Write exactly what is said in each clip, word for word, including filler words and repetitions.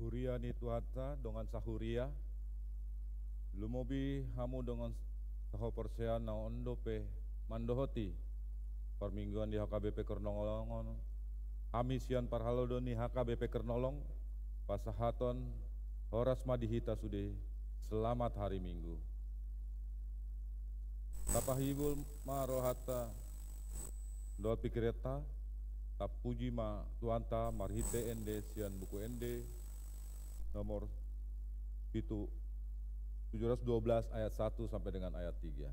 Huria ni Tuhanta dongan sahuria, lumobi hamu dongan sahaporseaon na on dope mandohoti parmingguan di H K B P Kernolong on. Hami sian parhalado ni H K B P Kernolong pasahathon horas ma di hita sude, selamat hari Minggu. Tapahibul ma rohanta dohot pingkiranta, tapuji ma Tuhanta marhite ende sian Buku Ende nomor pitu, tujuh ratus dua belas ayat satu sampai dengan ayat tiga.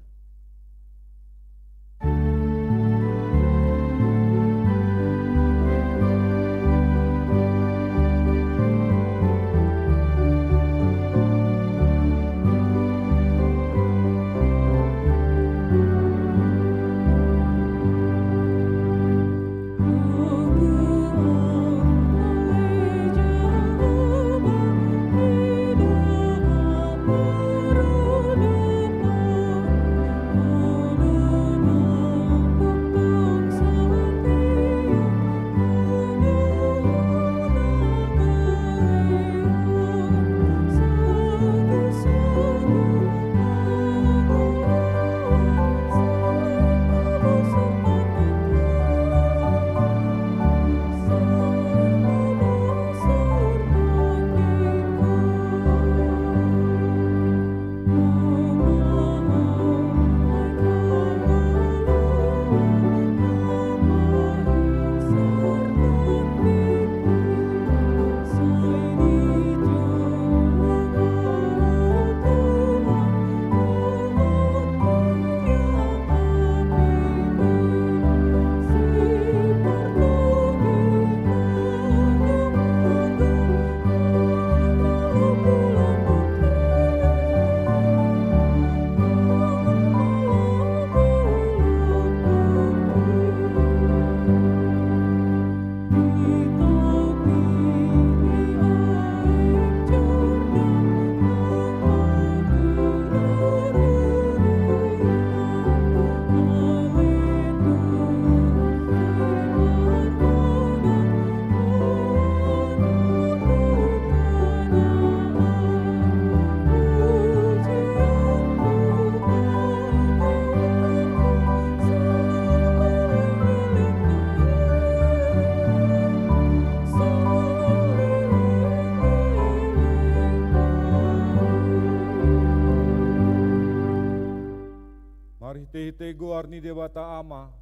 Marhitehite goar ni Debata Ama,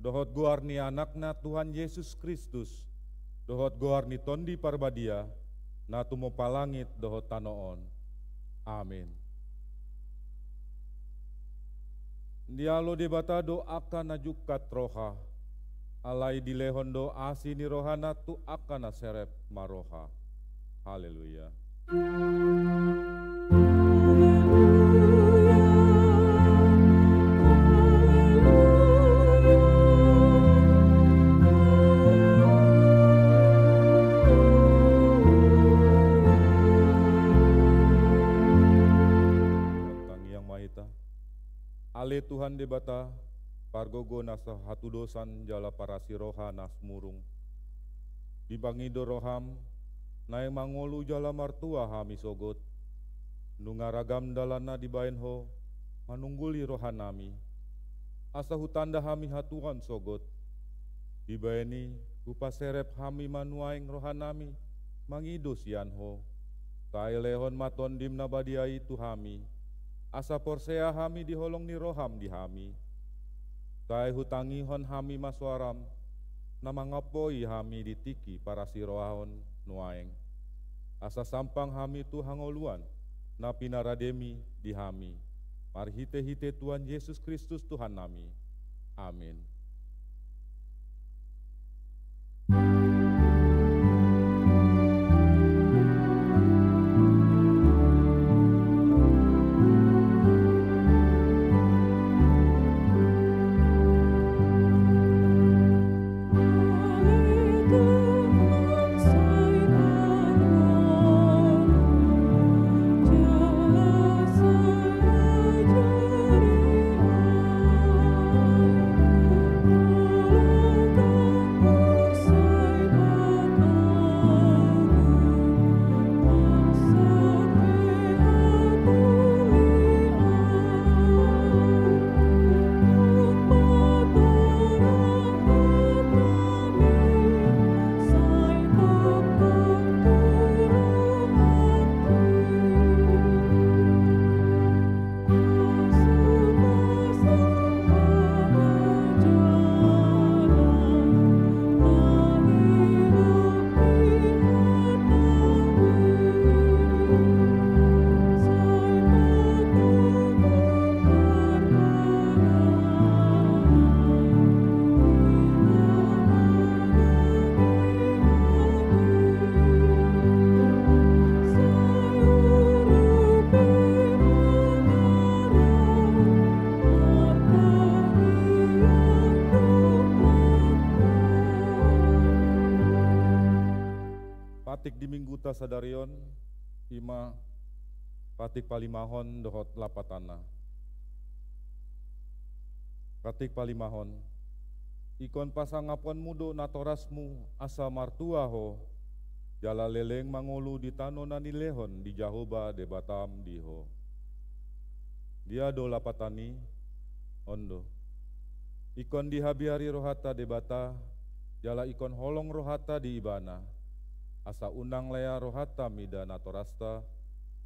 dohot goar ni Anakna Tuhan Jesus Kristus, dohot goar ni Tondi Parbadia, na tumompa langit dohot tano on. Amin. Dialo Debata do angka na jungkat roha, alai dilehon do asi ni rohana tu angka na serep marroha. Haleluya. Martangiang ma hita. Ale Tuhan Debata, pargogo na so hatudosan jala parasi roha na sumurung. Dipangido roham, naeng mangolu jala martua hami sogot. Nunga ragam dalan na dibaen ho, manungguli rohanami. Asa hutanda hami hatuaon sogot. Dibaen i, hupaserep hami ma nuaeng rohanami, mangido sian ho. Sai lehon ma Tondim na badia i tu hami, asa porsea hami di holong ni roham di hami. Sai hutangihon hami ma soaram, na mangampoi hami di tingki parasirohaon nuaeng. Asa sampang hami tu hangoluan, na pinarademi di hami. Marhitehite Tuhan Jesus Kristus Tuhannami. Amin. Patik di mingguta sadari on, ima patik palimahon dohot lapatanna. Patik palimahon. Ingkon pasangaponmu do natorasmu asa martua ho, jala leleng mangolu di tano na nilehon ni Jahowa Debatam di ho. Dia do lapatan i? On do. Ingkon dihabiari rohanta Debata, jala ingkon holong rohanta di Ibana, asa unang lea rohanta mida natorasta,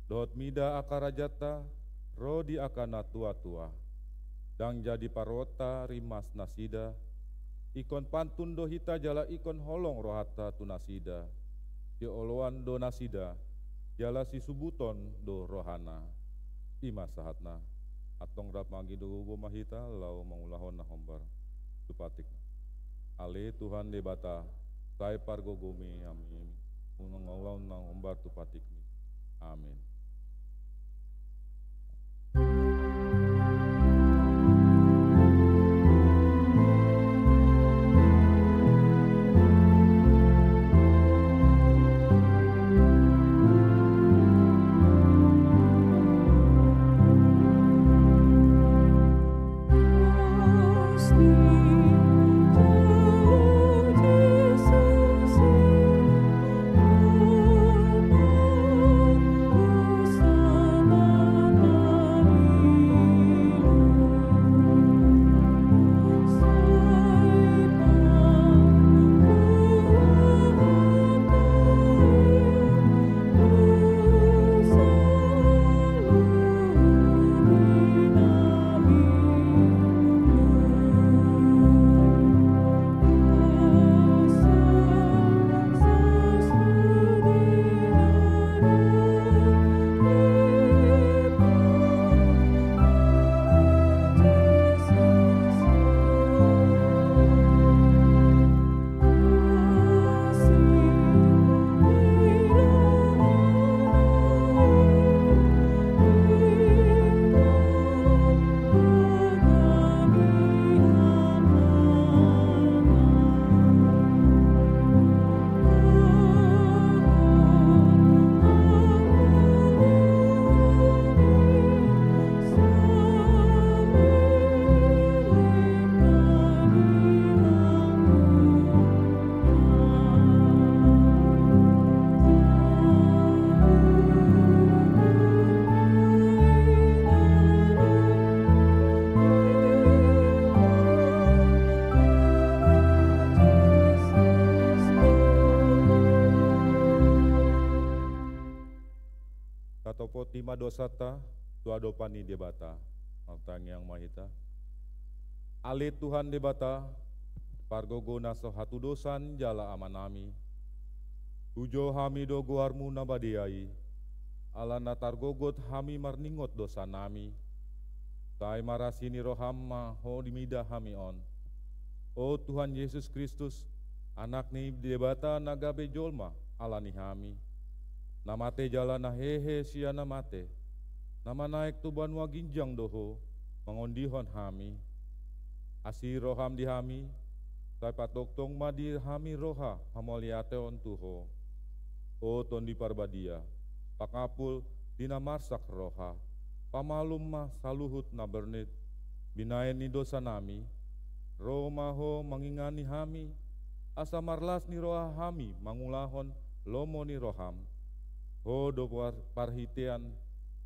dohot mida angka rajanta, ro di angka na tuatua. Ndang jadi paruonta rimas nasida, ingkon pantun do hita jala ingkon holong rohanta tu nasida. Sioloan do nasida, jala sisubuton do rohana. I ma sahatna. Antong rap mangido gogo ma hita laho mangulahon na hombar tu patikna. Ale Tuhan Debata, sai pargogomi hami, mangulahon na hombar tu patikmi. Amin. Tatopoti ma dosanta tu adopan ni Debata. Martangiang ma hita. Ale Tuhan Debata, pargogo na so hatudosan jala Amanami, pujo hami do goarmu na badia i, ala na targogot hami marningot dosanami. Sai marasi ni roham ma ho dimida hami on. O Tuhan Jesus Kristus, Anak ni Debata na gabe jolma ala ni hami, na mate jala na hehe sian na mate, na manaek tu banua ginjang do ho mangondihon hami. Asi roham di hami, sai patongtong ma di hami roha hamauliateon tu ho. O Tondi Parbadia, pangampul di na marsak roha, pamalum ma saluhut na bernit, binahen ni dosanami. Ro ma ho mangingani hami, asa marlas ni roha hami mangulahon lomo ni roham. Ho do par-, parhitean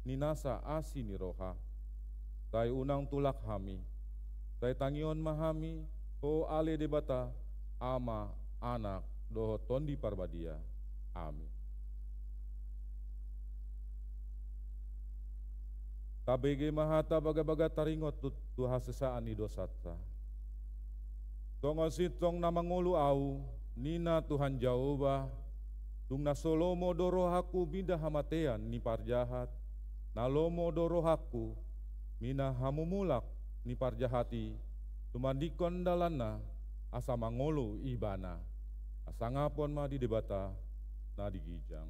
ni nasa asi ni roha. Sai unang tulak hami, sai tangihon ma hami, ho ale Debata, Ama, Anak, dohot Tondi Parbadia. Amin. Tabege ma hata bagabaga taringot tu, tu hasesaan ni dosanta. Songon sintong na mangolu ahu, ninna Tuhan Jahowa, dung na so lomo do rohangku mida hamatean ni parjahat, na lomo do rohangku mida hamumulak ni parjahat i, tumandingkon dalanna, asa mangolu ibana. Hasangapon ma di Debata na di ginjang.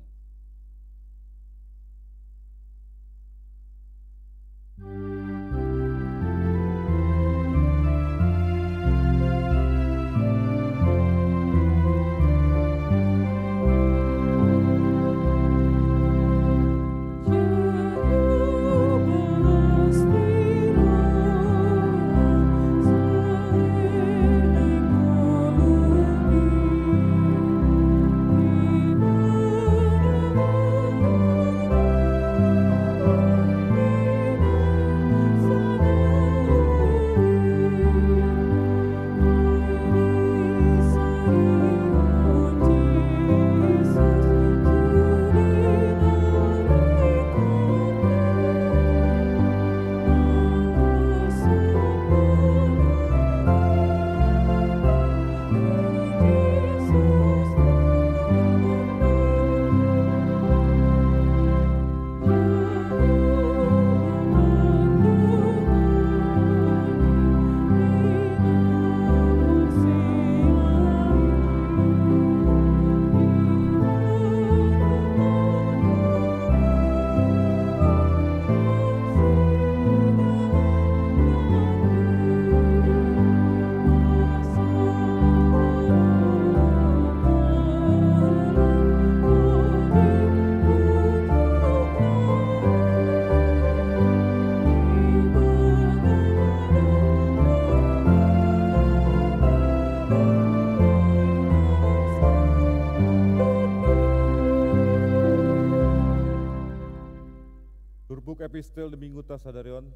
Epistel di Mingguta sadari on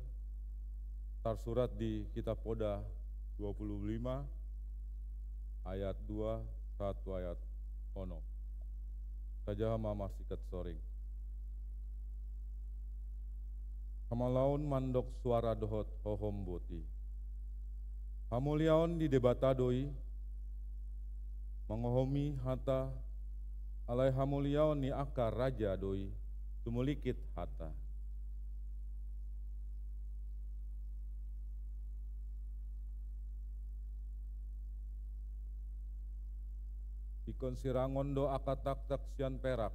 tarsurat di Kitab Poda dua puluh lima ayat dua sahat tu ayat onom. Tajaha ma marsikat soring. Hamalaon mandok suara dohot hohom boti. Hamuliaon ni Debata do i, mangohomi hata, alai hamuliaon ni angka raja do i, sumulingkit hata. Ingkon sirangon do angka taktak sian perak,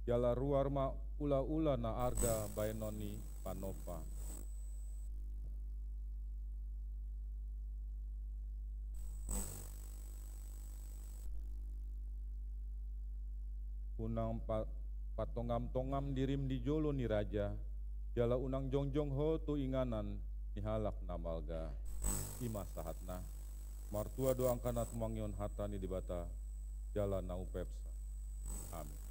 jala ruar ma ulaula na arga baenon ni panompa. Unang pa-, patongamtongam dirim di jolo ni raja, jala unang jongjong ho tu inganan ni halak na marga. I ma sahatna. Martua do angka na tumangihon hata ni Debata, jala na umpeopsa. Amin.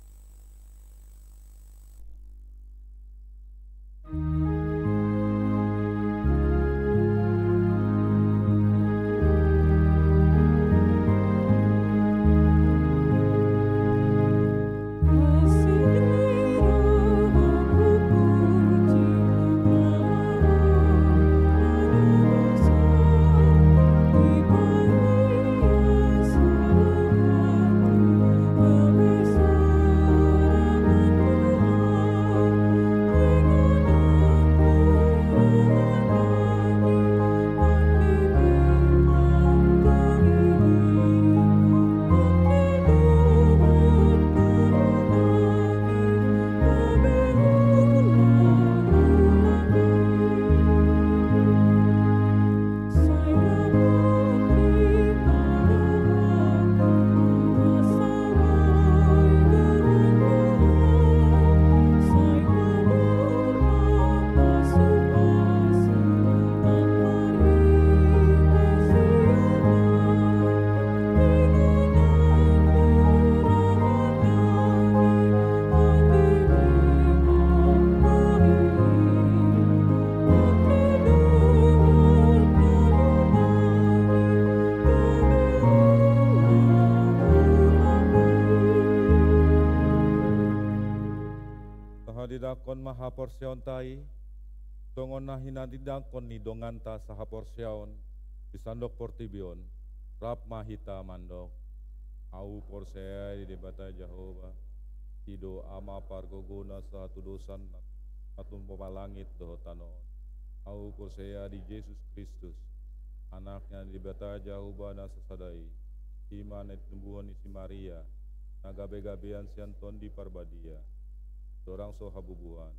Tahadidangkon ma haporseaonta i, songon na hinadidangkon ni donganta sahaporseaon di sandok portibi on, rap ma hita mandok. Ahu porsea di Debata Jahowa, i do Ama pargogona sahatudosan na, na tumompa langit dohot tano on. Ahu porsea di Jesus Kristus, Anakna ni Debata Jahowa na sasada i, i ma na tinumbuhon ni si Maria, na gabegabean sian Tondi Parbadia, dorang so habubuhan.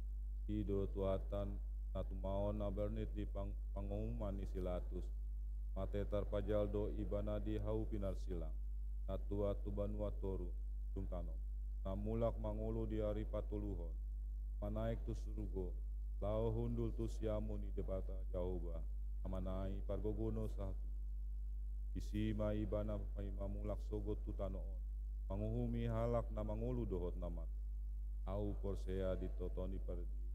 I do Tuhanta na tumaon na bernit di pang-, panguhuman ni si Latus, mate tarpajal do Ibana di hau pinarsilang, na tuat tu banua toru, dung tano, na mulak mangolu di ari patoluhon, manaek tu surgo, laho hundul tu siamun ni Debata Jahowa, Amana i pargogona sahatudosan. Disi ma Ibana paima mulak sogot tu tano on, manguhumi halak na mangolu dohot na mate. Ahu porsea di Tondi Parbadia.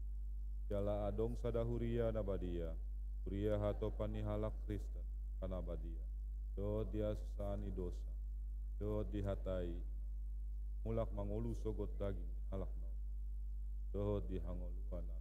Jala adong sada huria na badia, huria hatopan ni halak Kristen, angka na badia, dohot di hasusaan ni dosa, dohot di hata i, mulak mangolu sogot daging ni halak na oman, dohot di hangoluan na torop.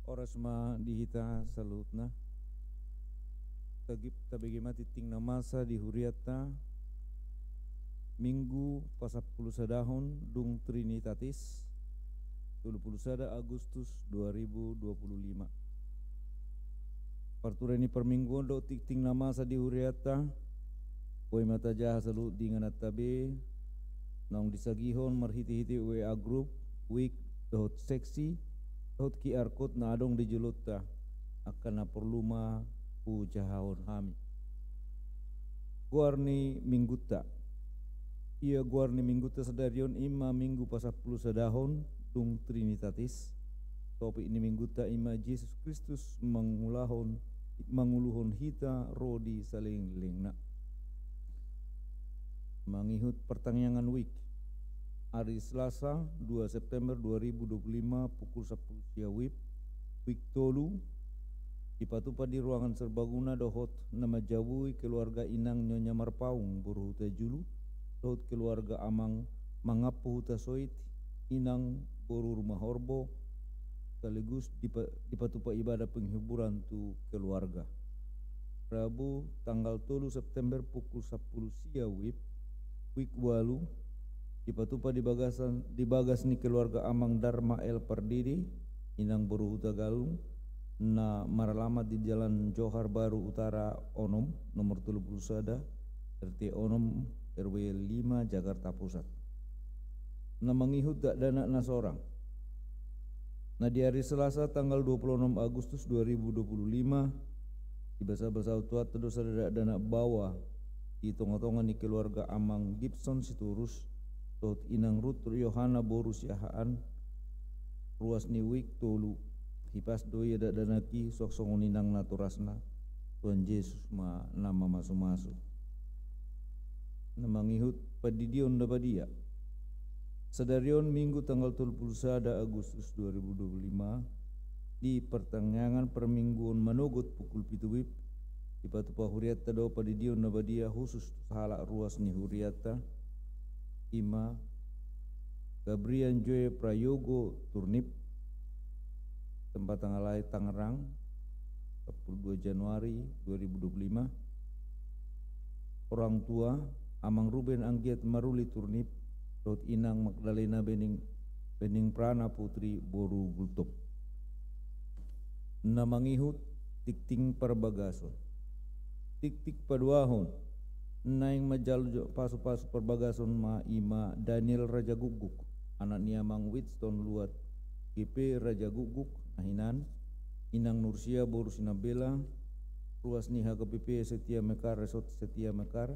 Horas ma di hita saluhutna. Tagi-, tabege ma tingting na masa di hurianta, Minggu pasampulusadahon dung Trinitatis, tolu pulu sada Agustus dua ribu dua pulu lima. Parture ni parmingguon dohot tingting na masa di hurianta, boi ma tajaha saluhut di ingananta be, naung disagihon marhitehite W A group, wik, dohot seksi, dohot Q R code na adong di jolonta, angka na porlu ma hujahahon hami. Goar ni minggunta. Ia goar ni minggunta sadari on i ma minggu pasampulu sadahon dung Trinitatis. Topik ni minggunta i ma Jesus Kristus mangulahon, manguluhon hita ro di salelenglelengna. Mangihut partangiangan wik. Ari Selasa, dua September dua ribu dua puluh lima, pukul sampulu sia wib, wik tolu, dipatupa di ruangan serbaguna dohot na manjabui keluarga inang Nyonya Marpaung boru Hutajulu, dohot keluarga amang Mangampu Hutasoit, inang boru Rumahorbo, sekaligus dipa-, dipatupa ibadah penghiburan tu keluarga. Rabu tanggal tolu September pukul sampulu sia wib, wik walu, dipatupa di bagasan, di bagas ni keluarga amang Darma L Pardede, inang boru Hutagalung, na maralamat di Jalan Johar Baru Utara onom, nomor tolu pulu sada, R T onom, R W lima, Jakarta Pusat. Na mangihut dakdanak na sorang. Na di ari Selasa tanggal dua pulu onom Agustus dua ribu dua pulu lima, dibasabasahon Tuhanta do sada dakdanak baoa di tongatonga ni keluarga amang Gibson Sitorus dohot inang Rut Yohana boru Siahaan, ruas ni wik tolu. Hipas do ia dakdanak i suang songon inang natorasna. Tuhan Jesus ma na mamasumasu. Na mangihut pandidion na badia. Sadari on Minggu tanggal tolu pulu sada Agustus dua ribu dua pulu lima, di partangiangan parmingguon manogot pukul pitu wib, dipatupa hurianta do pandidion na badia khusus tu sahalak ruas ni hurianta, i ma Gabrian Joe Prayogo Turnip, tempat tanggal lahir Tangerang, dua puluh dua Januari dua ribu dua puluh lima. Orang tua, Amang Ruben Anggiat Maruli Turnip, dohot Inang Magdalena Bening, Bening Prana Putri boru Gultom. Na mangihut tingting parbagason. Tingting paduahon, naeng manjalo jo-, pasupasu parbagason ma i ma Daniel Raja Gukguk, anak ni Amang Winston Luat, G P Raja Gukguk, na hinan, Inang Nursia boru Sinambela, ruas ni H K B P Setia Mekar, Resort Setia Mekar,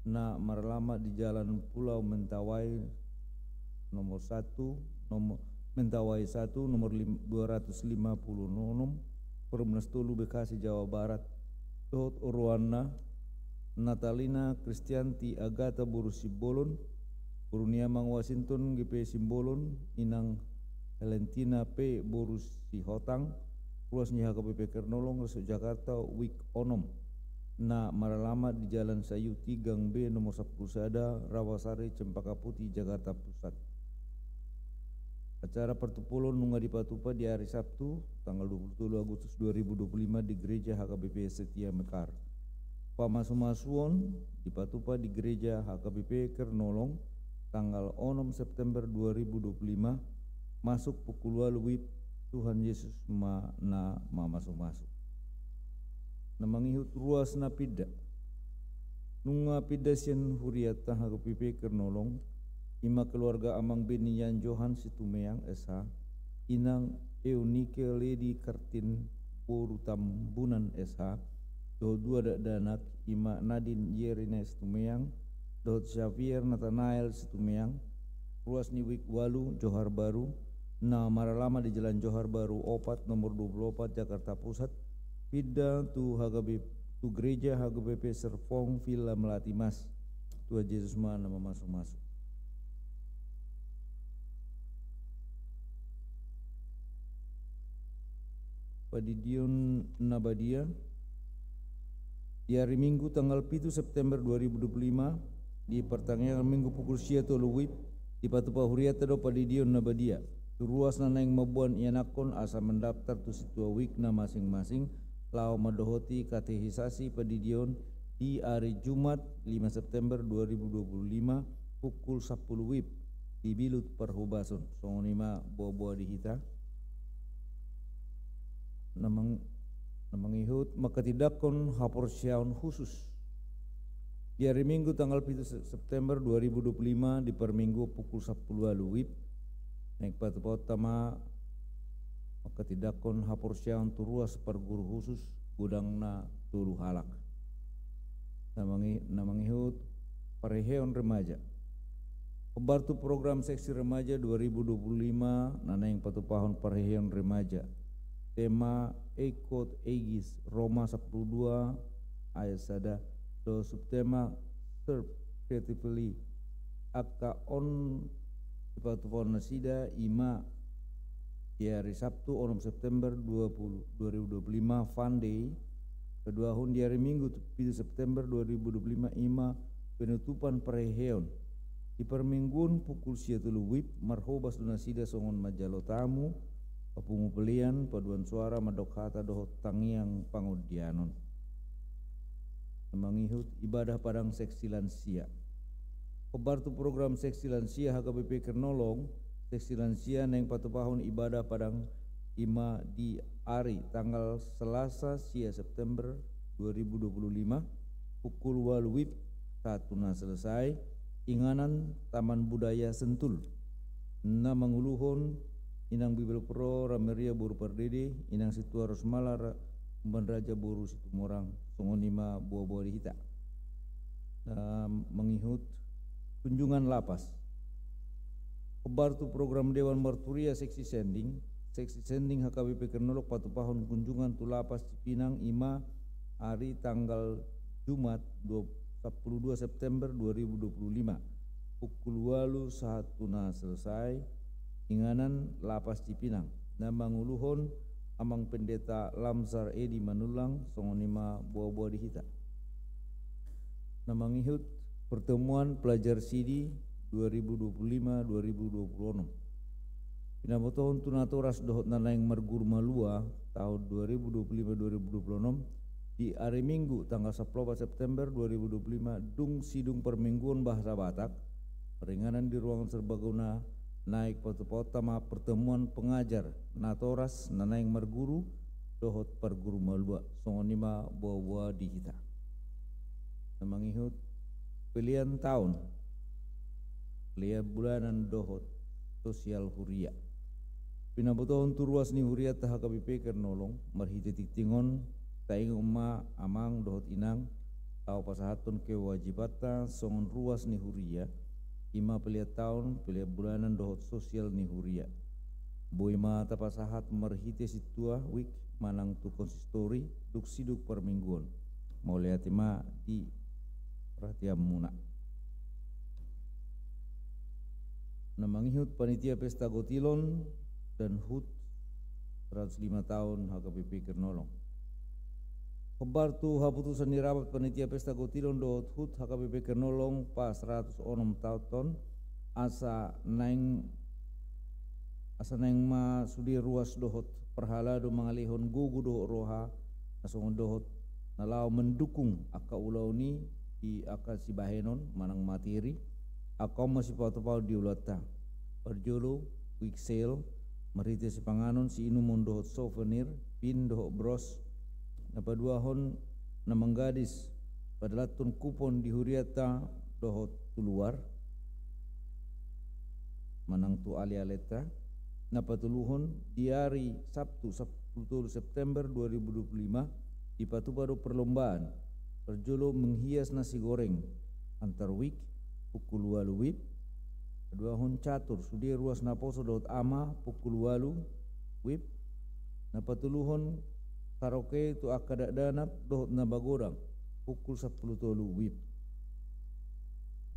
na maralamat di Jalan Pulau Mentawai nomor satu, nomor, Mentawai satu, nomor lim-, dua ratus lima puluh enam, Perumnas Tolu, Bekasi, Jawa Barat, dohot oroanna, Natalina Kristianti Agata boru Simbolon, boru ni Amang Wasinton G P Simbolon, Inang Valentina P boru Sihotang, ruas ni H K B P Kernolong, Resort Jakarta, wik onom. Na maralamat di Jalan Sayuti, Gang B, nomor sampulu sada, Rawasari, Cempaka Putih, Jakarta Pusat. Acara partumpolon nunga dipatupa di ari Sabtu, tanggal dua puluh tolu Agustus dua ribu dua puluh lima di Gereja H K B P Setia Mekar. Pamasumasuon dipatupa di Gereja H K B P Kernolong, tanggal onom September dua ribu dua puluh lima, masuk pukul ualu wib. Tuhan Jesus ma na mamasumasu. Na mangihut ruas na pinda. Nunga pinda sian hurianta H K B P Kernolong, i ma keluarga Amang Beni Yan Johan Situmeang S H, Inang Eunike Ledi Kartin boru Tambunan S H, dohot dua dakdanak, i ma Nadine Yerina Situmeang, dohot Xavier Nathanael Situmeang, ruas ni wik ualu, Johar Baru, na maralamat di Jalan Johar Baru opat, nomor dua puluh opat, Jakarta Pusat, pinda tu H K B, tu Gereja H K B P Serpong Villa Melati Mas. Tuhan Jesus ma na mamasumasu. Pandidion na badia. Di ari Minggu tanggal pitu September dua ribu dua puluh lima, di partangiangan Minggu pukul sia tolu wib, dipatupa hurianta do pandidion na badia. Tu ruas na naeng mamboan ianakhon asa mandaptar tu sintua wikna masing-masing, laho mandohoti katekisasi pandidion di ari Jumat lima September dua ribu dua puluh lima, pukul sampulu wib, di Bilut Parhobason. Songon i ma boa-boa di hita. Na mang-, na mangihut manghatindanghon haporseaon khusus. Di ari Minggu tanggal pitu Se-, September dua ribu dua puluh lima di parmingguon pukul sampulu ualu WIB, naeng patupahonta ma manghatindanghon haporseaon tu ruas parguru khusus godangna tolu halak. Na mangi-, na mangihut parheheon remaja. Hombar tu program seksi remaja dua ribu dua puluh lima na naeng patupahon parheheon remaja. Tema Equod Aegis, Roma sampulu dua ayat sada, dohot subtema Serve Creatively. Angka on dipatupahon nasida i ma di ari Sabtu onom September dua puluh, dua ribu dua puluh lima, Fun Day. Paduahon di ari Minggu tu-, pitu September dua ribu dua puluh lima i ma penutupan parheheon. Di parmingguon pukul sia tolu WIB marhobas do nasida songon manjalo tamu, papungu pelean, paduan suara, mandok hata dohot tangiang pangondianon. Na mangihut ibadah padang seksi lansia. Hombar tu program seksi lansia H K B P Kernolong, seksi lansia naeng patupahon ibadah padang i ma di ari tanggal Selasa sia September dua ribu dua puluh lima, pukul ualu WIB sahat tu na selesai, inganan Taman Budaya Sentul. Na manguluhon Inang Bibelvrouw Rameria boru Pardede, Inang Sintua Rosmala Ra-, Umban Raja boru Situmorang, songon i ma boaboa di hita. Na mangihut kunjungan lapas. Hombar tu program Dewan Marturia seksi sending, seksi sending H K B P Kernolong patupahon kunjungan tu lapas Cipinang i ma ari tanggal Jumat dua, sampulu dua September dua ribu dua puluh lima, pukul ualu sahat tu na selesai, inganan lapas Cipinang. Na manguluhon Amang Pendeta Lamsar Edi Manullang, songon i ma boaboa di hita. Na mangihut pertemuan pelajar sidi dua ribu dua puluh lima dua ribu dua puluh enam. Pinabotohon tu natoras dohot na naeng marguru malua taon dua ribu dua puluh lima dua ribu dua puluh enam, di ari Minggu tanggal sampulu opat September dua ribu dua puluh lima, dung sidung parmingguon bahasa Batak, maringanan di ruangan serbaguna naeng patupahonta ma pertemuan pengajar natoras na naeng marguru dohot parguru malua, songon i ma boaboa di hita. Na mangihut pelean taon, pelean bulanan dohot sosial huria. Pinabotohon tu ruas ni hurianta H K B P Kernolong, marhite tingting on, taingot ma amang dohot inang, laho pasahathon kewajibanta songon ruas ni huria, i ma pelean taon, pelean bulanan dohot sosial ni huria. Boi ma tapasahat marhite sintua wik manang tu konsistori, dung sidung parmingguon. Mauliate ma di perhatianmuna. Na mangihut panitia pesta gotilon dan hut seratus lima taon H K B P Kernolong. Hombar tu haputusan ni rapat panitia pesta gotilon dohot hut H K B P Kernolong pa seratus onom taon on, asa naeng, asa naeng ma sude ruas dohot parhalado mangalehon gogo dohot roha, na songon dohot na laho mendukung angka ulaon i di angka sibahenon manang materi, angka on ma sipatupahon di ulaonta. Parjolo, quick sale, marhite sipanganon, siinumon dohot souvenir, pin dohot bros. Na paduahon, na manggadis, padalanhon kupon di hurianta dohot tu luar, manang tu alealeta. Na patoluhon, di ari Sabtu sampulu tolu September dua ribu dua puluh lima, dipatupa do perlombaan. Parjolo menghias nasi goreng antar wik, pukul ualu wib. Paduahon catur, sude ruas naposo dohot ama, pukul ualu wib. Na patoluhon karaoke tu angka dakdanak dohot na magodang, pukul sampulu tolu wib.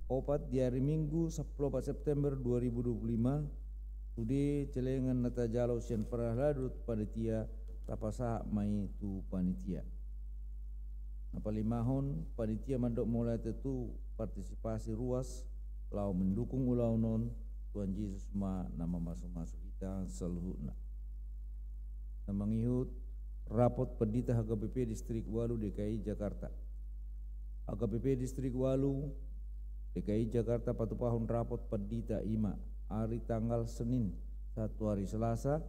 Opat, di ari Minggu sampulu opat September dua ribu dua puluh lima, sude celengan na tajalo sian parhalado dohot panitia tapasahat ma i tu panitia. Na palimahon, panitia mandok mauliate tu partisipasi ruas laho mendukung ulaon on, Tuhan Jesus ma na mamasumasu hita saluhutna. Na mangihut rapot pandita H K B P Distrik ualu D K I Jakarta. H K B P Distrik ualu D K I Jakarta patupahon rapot pandita i ma ari tanggal Senin sahat tu ari Selasa,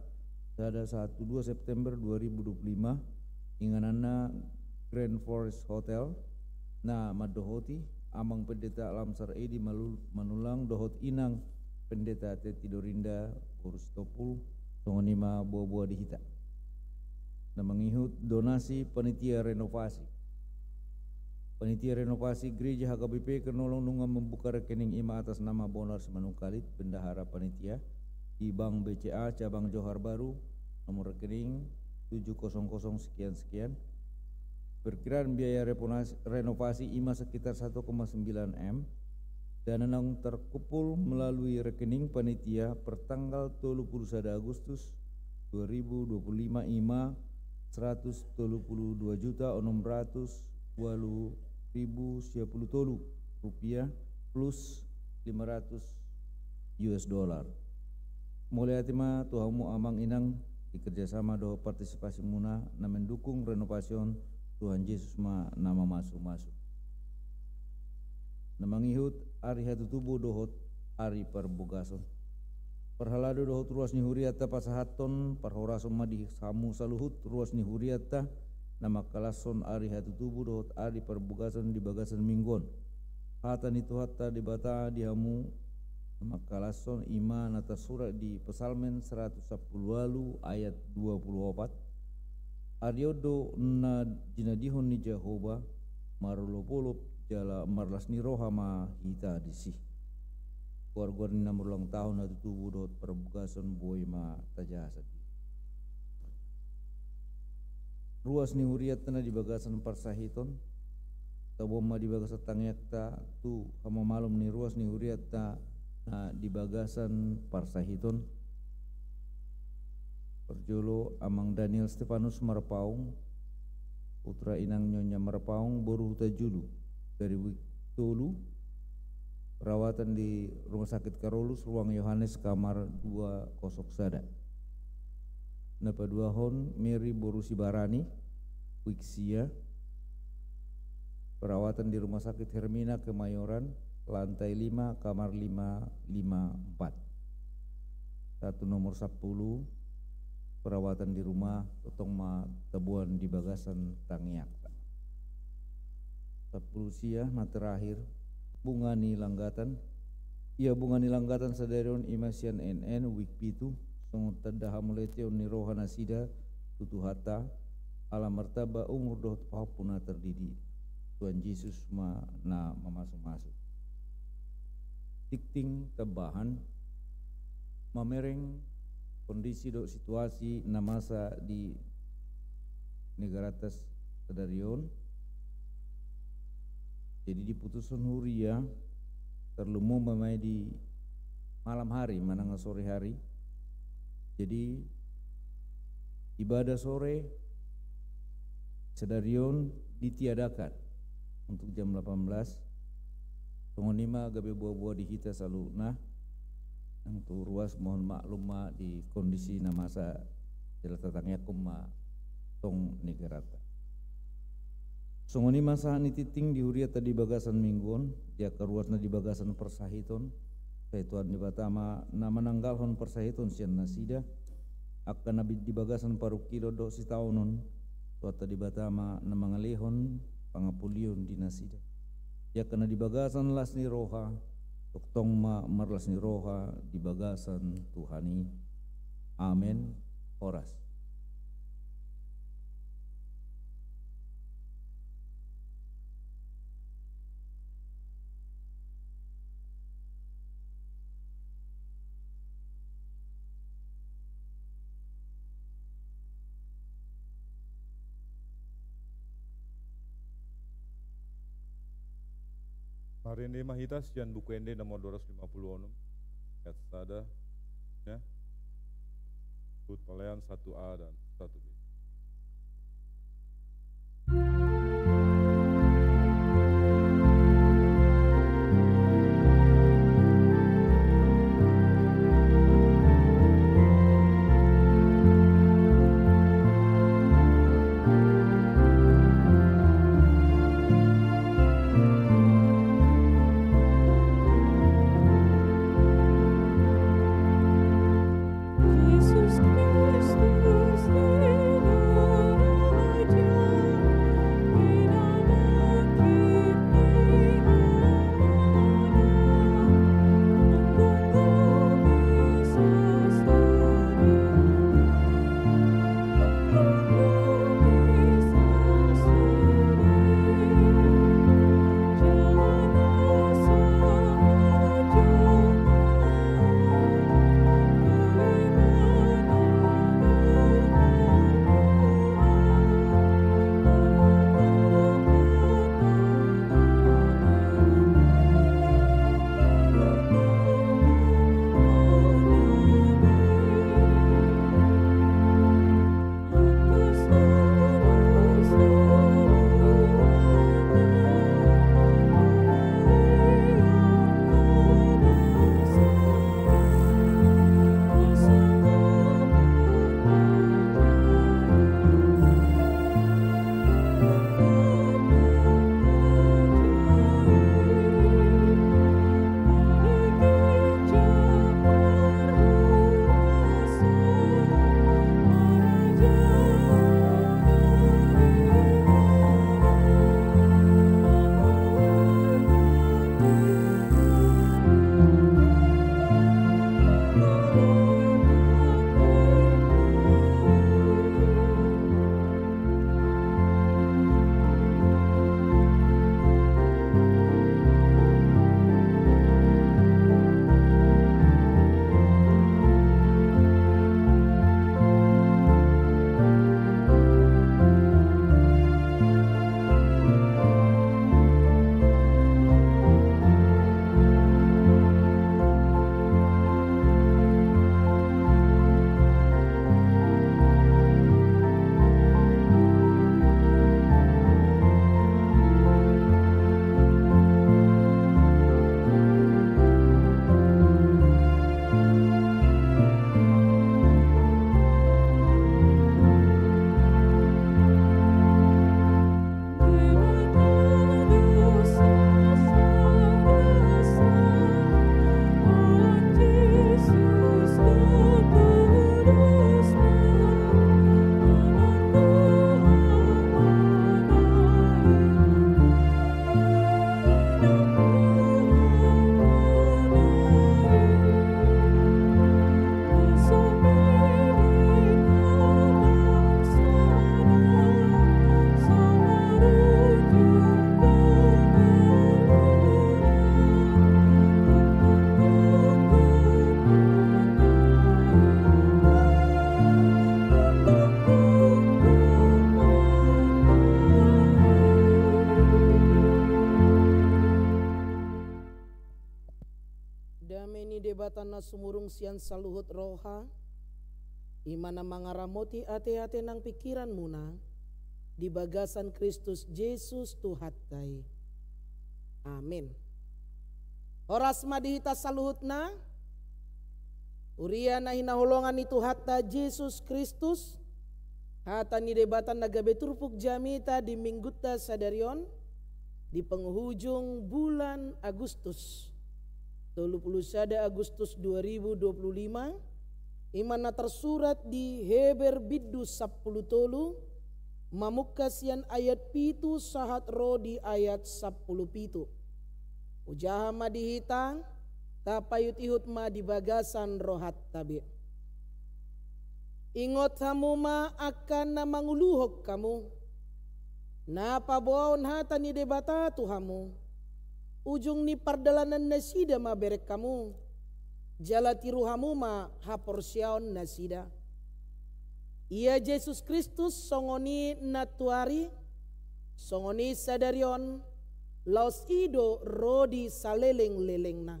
sada sahat tu dua September dua ribu dua puluh lima, ingananna Grand Forest Hotel, na mandohoti Amang Pendeta Lamsar Edi Malul-, Manulang dohot Inang Pendeta Teti Dorinda boru Sitompul, songon i ma boa-boa di hita. Na mangihut donasi panitia renovasi. Panitia renovasi Gereja H K B P Kenolong nunga membuka rekening i ma atas nama Bonar Simanungkalit, bendahara panitia, di Bank B C A cabang Johar Baru, nomor rekening tujuh kosong kosong sekian sekian. Perkiraan biaya reponasi-, renovasi i ma sekitar satu koma sembilan M. Dana naung terkumpul melalui rekening panitia per tanggal tolu puluh sada Agustus dua ribu dua puluh lima i ma seratus tolu puluh dua juta onom ratus walu ribu sia puluh tolu rupiah plus lima ratus U S dollar. Mauliate ma tu hamu amang inang di kerjasama dohot partisipasimuna na mendukung renovasi on, Tuhan Jesus ma na mamasu-masu. Na mangihut ari hatutubu dohot ari parbogason. Parhalado dohot ruas ni hurianta pasahathon, parhorason ma di hamu saluhut ruas ni hurianta, na mangkalashon ari hatutubu dohot ari parbogason di bagasan minggu on. Hata ni Tuhanta Debata di hamu na mangkalashon i ma na tarsurat di Psalmen seratus sampulu walu ayat dua puluh opat. Ari on do na jinadihon ni Jahowa, marolop-olop jala marlas ni roha ma hita disi. Goar-goar ni na marulang tahun hatutubu dohot parbogason boi ma tajaha sandiri. Ruas ni hurianta na di bagasan parsahiton, taboan ma di bagasan tangiangta tu hamamalum ni ruas ni hurianta na di bagasan parsahiton. Parjolo amang Daniel Stefanus Marpaung, putra inang Nyonya Marpaung, boru Hutajulu, dari Wik tolu, perawatan di Rumah Sakit Karolus, ruang Yohanes, kamar dua kosong sada. Na paduahon Mary boru Sibarani, Wik sia, perawatan di Rumah Sakit Hermina Kemayoran, lantai lima, kamar lima lima empat. Satu nomor sampulu, perawatan di rumah, tongtong ma taboan di bagasan tangiangta. Sampulu sia, na terakhir, Bunga ni Langgatan. Ia Bunga ni Langgatan sadari on i ma sian N N, Wik pitu, songon tanda hamuliateon ni roha nasida tu Tuhanta, ala martamba umur dohot pahompu na tardidi. Tuhan Jesus ma na mamasu-masu. Tingting tambahan, mamereng kondisi dohot situasi na masa di negaranta sadari on. Jadi diputushon huria, tarlumobi ma i di malam hari manang sore hari. Jadi ibadah sore sadari on ditiadakan untuk jam delapan belas. Songon i ma gabe boa-boa di hita saluhutna. Nang tu ruas mohon maklum ma di kondisi na masa, jala tatangiangkon ma tong negaranta. Songon i ma sahat ni tingting di hurianta di bagasan minggu on, di angka ruas na di bagasan parsahiton, sai Tuhan Debata ma na mananggalhon parsahiton sian nasida, angka na di bagasan parungkilon dohot sitaonon, Tuhanta Debata ma na mangalehon pangampulion di nasida. Di angka na di bagasan las ni roha, tongtong ma marlas ni roha di bagasan Tuhan i. Amen. Horas. Marende ma hita sian Buku Ende nomor dua ratus lima puluh onom, ayat sada, ya. Buku Pelayan satu A dan satu B. Debata na sumurung sian saluhut roha, i ma na mangaramoti ateate nang pingkiranmuna di bagasan Kristus Jesus Tuhanta i. Amin. Horas ma di hita saluhutna, huria na hinaholongan ni Tuhanta Jesus Kristus. Hata ni Debata na gabe turpuk jamita di Minggunta sadari on, di penghujung bulan Agustus, tolu pulu sada Agustus dua ribu dua pulu lima, i ma na tarsurat di Heber bindu sampulu tolu, mamungka sian ayat pitu sahat ro di ayat sampulu pitu. Hujaha ma di hita, tapaihutihut ma di bagasan rohanta be. Ingot hamu ma angka na manguluhon hamu, na paboaon hata ni Debata tu hamu. Ujung ni pardalanannasida ma bereng hamu, jala tiru hamu ma haporseaonnasida. Ia Jesus Kristus songon i nantuari, songon i sadari on, laos i do ro di salelenglelengna.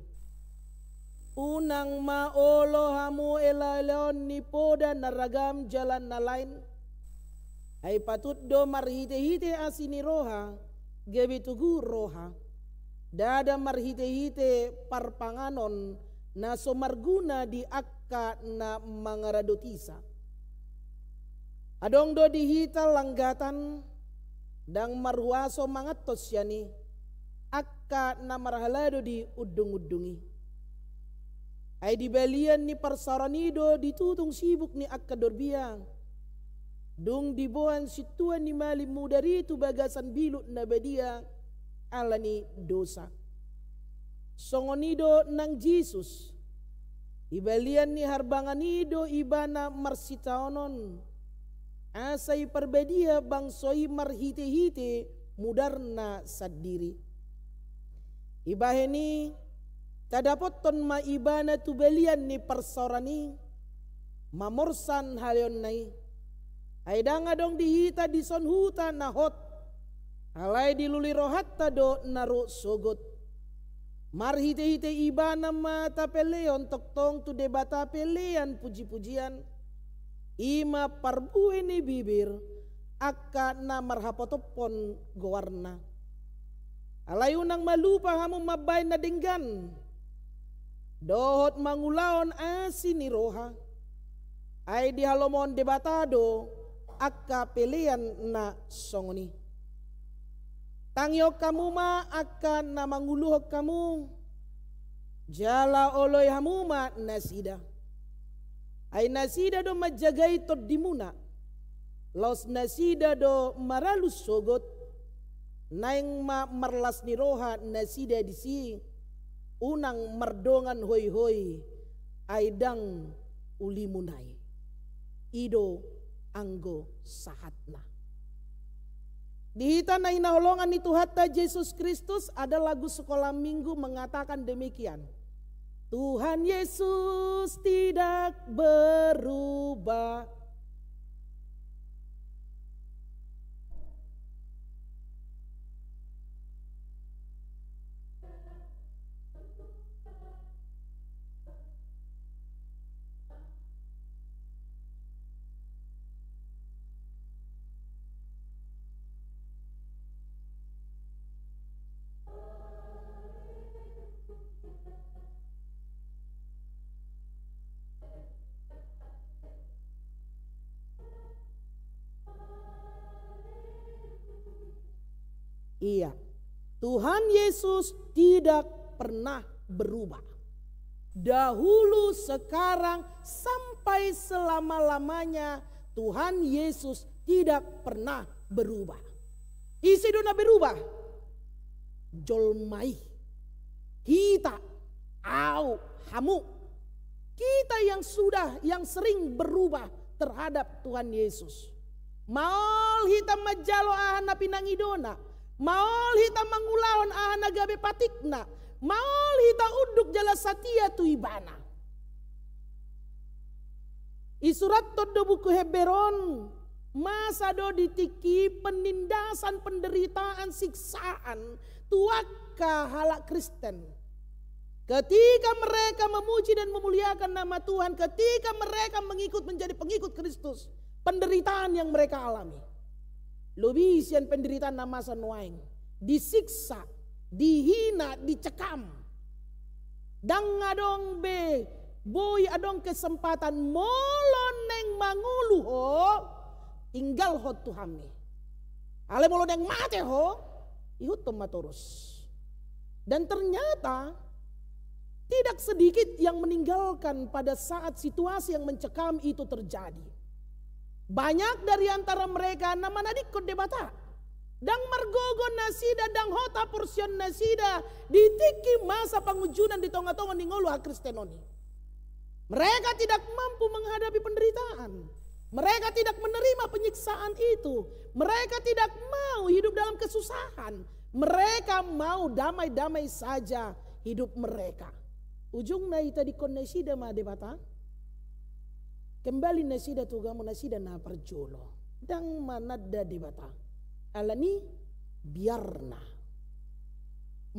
Unang ma olo hamu elaelaon ni poda na ragam jala na lain. Ai patut do marhitehite asi ni roha, gabe togu roha. Ndada marhitehite parpanganon na so marguna di angka na mangaradotisa. Adong do di hita langgatan, ndang marhuaso manganhon sian i, angka na marhalado di undungundung i. Ai di balian ni parsaoran i do ditutung sibuk ni angka dorbia. Dung diboan sintua ni malim mudar i tu bagasan bilut na badia ala ni dosa. Songon i do nang Jesus. Di balian ni harbangan i do ibana marsitaonon, asa iparbadia bangso i marhitehite mudarna sandiri. Ibahen i, tadapothon ma ibana tu balian ni parsaoran i, mamorsan haleonna i. Ai ndang adong di hita dison huta na hot, alai dilului rohanta do na ro sogot. Marhitehite ibana ma tapelehon tongtong tu Debata pelean pujipujian, i ma parbue ni bibir, angka na marhapotophon goarna. Alai unang ma lupa hamu mambahen na denggan, dohot mangulahon asi ni roha. Ai dihalomohon Debata do angka pelean na songon i. Tangihon hamu ma angka na manguluhon hamu, jala oloi hamu ma nasida. Ai nasida do manjagai tondimuna, laos nasida do maralus sogot, naeng ma marlas ni roha nasida disi, unang mardongan hoihoi, ai ndang ulimuna i. I do anggo sahatna. Di hita na hinaholongan ni Tuhanta Jesus Kristus, ada lagu sekolah minggu mengatakan demikian. Tuhan Yesus tidak berubah. Iya, Tuhan Yesus tidak pernah berubah. Dahulu, sekarang, sampai selama-lamanya, Tuhan Yesus tidak pernah berubah. Ise do na berubah? Jolma i. Hita, au, hamu. Kita yang sudah, yang sering berubah terhadap Tuhan Yesus. Maol hita manjalo aha na pinangidona, maol hita mangulahon aha na gabe patikna, maol hita unduk jala satia tu Ibana. Isurathon do buku Heber on, masa do di tingki penindasan, penderitaan, siksaan tu angka halak Kristen. Ketika mereka memuji dan memuliakan nama Tuhan, ketika mereka mengikut, menjadi pengikut Kristus, penderitaan yang mereka alami. Lobi sian penderitaan na masa nuaeng. Disiksa, dihina, dicekam. Ndang adong be, boi adong kesempatan molo naeng mangolu ho, tinggalhon Tuhanmi. Alai molo naeng mate ho, ihuthon ma torus. Dan ternyata tidak sedikit yang meninggalkan pada saat situasi yang mencekam itu terjadi. Banyak dari antara mereka na manadingkon Debata. Ndang margogo nasida, ndang hot haporseaon nasida di tingki masa pangunjunan di tonga-tonga ni ngolu hakristenon i. Mereka tidak mampu menghadapi penderitaan. Mereka tidak menerima penyiksaan itu. Mereka tidak mau hidup dalam kesusahan. Mereka mau damai-damai saja hidup mereka. Ujungna itadingkon nasida ma Debata. Kembali nasida tu agama nasida na parjolo. Ndang mananda Debata. Alani biarna.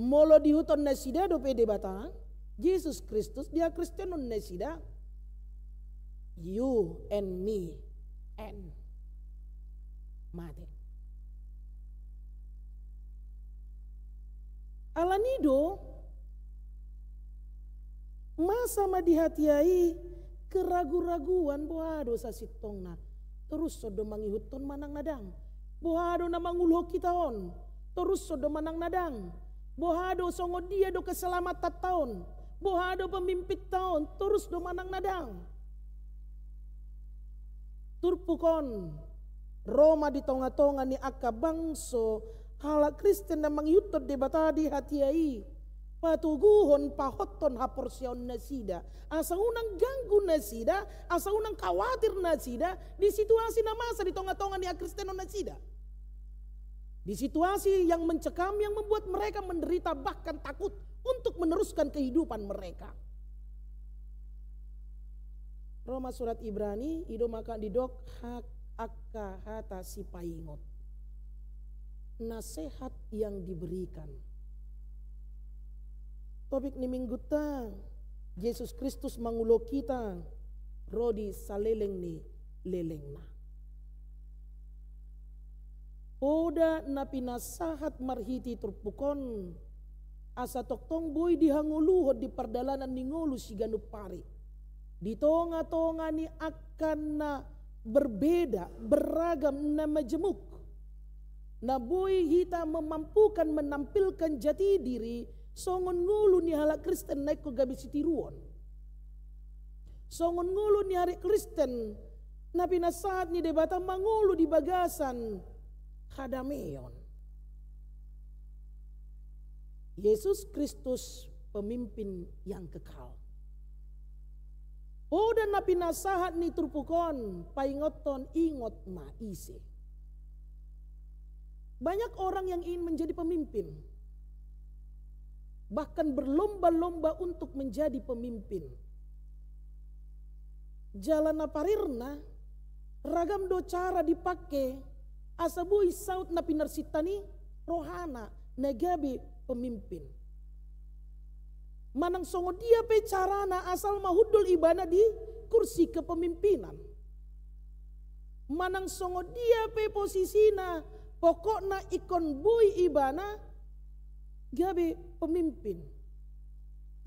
Molo diihuthon nasida dope Debata, Jesus Kristus, di hakristenon nasida, you and me, and mate. Alani do, masa ma di hatiha i keragu-raguan, boha do sasintongna. Torushon do mangihuthon manang na ndang. Boha do na manguluhon hita on. Torushon do manang na ndang. Boha do, songon dia do keselamatanta on. Boha do pemimpinta on. Torus do manang na ndang. Turpuk on, ro ma di tonga-tonga ni angka bangso, halak Kristen na mangihuthon Debata di hatiha i. Patoguhon, pahothon haporseaon nasida. Asa unang ganggu nasida, asa unang khawatir nasida, di situasi na masa di tonga-tonga ni hakristenon nasida. Di situasi yang mencekam yang membuat mereka menderita bahkan takut untuk meneruskan kehidupan mereka. Ro ma surat Ibrani, i do ma angka didok ha-, angka hata sipaingot. Nasehat yang diberikan. Topik ni minggunta, Jesus Kristus mangulahon hita, ro di saleleng ni lelengna. Poda na pinasahat marhite turpuk on, asa tongtong boi dihangoluhon di pardalanan ni ngolu siganup ari. Di tonga-tonga ni angka na berbeda, beragam, na majemuk. Na boi hita memampukan menampilkan jati diri, songon ngolu ni halak Kristen na ingkon gabe sitiruon. Songon ngolu ni halak Kristen, na pinasahat ni Debata mangolu di bagasan hadameon. Yesus Kristus pemimpin yang kekal. Poda na pinasahat ni turpuk on, paingothon ingot ma ise. Banyak orang yang ingin menjadi pemimpin. Bahkan berlomba-lomba untuk menjadi pemimpin. Jala na parirna, ragam do cara dipangke, asa boi saut na pinarsinta ni rohana, na gabe pemimpin. Manang songon dia pe carana asal ma hundul ibana di kursi kepemimpinan. Manang songon dia pe posisina, pokokna ingkon boi ibana gabe pemimpin.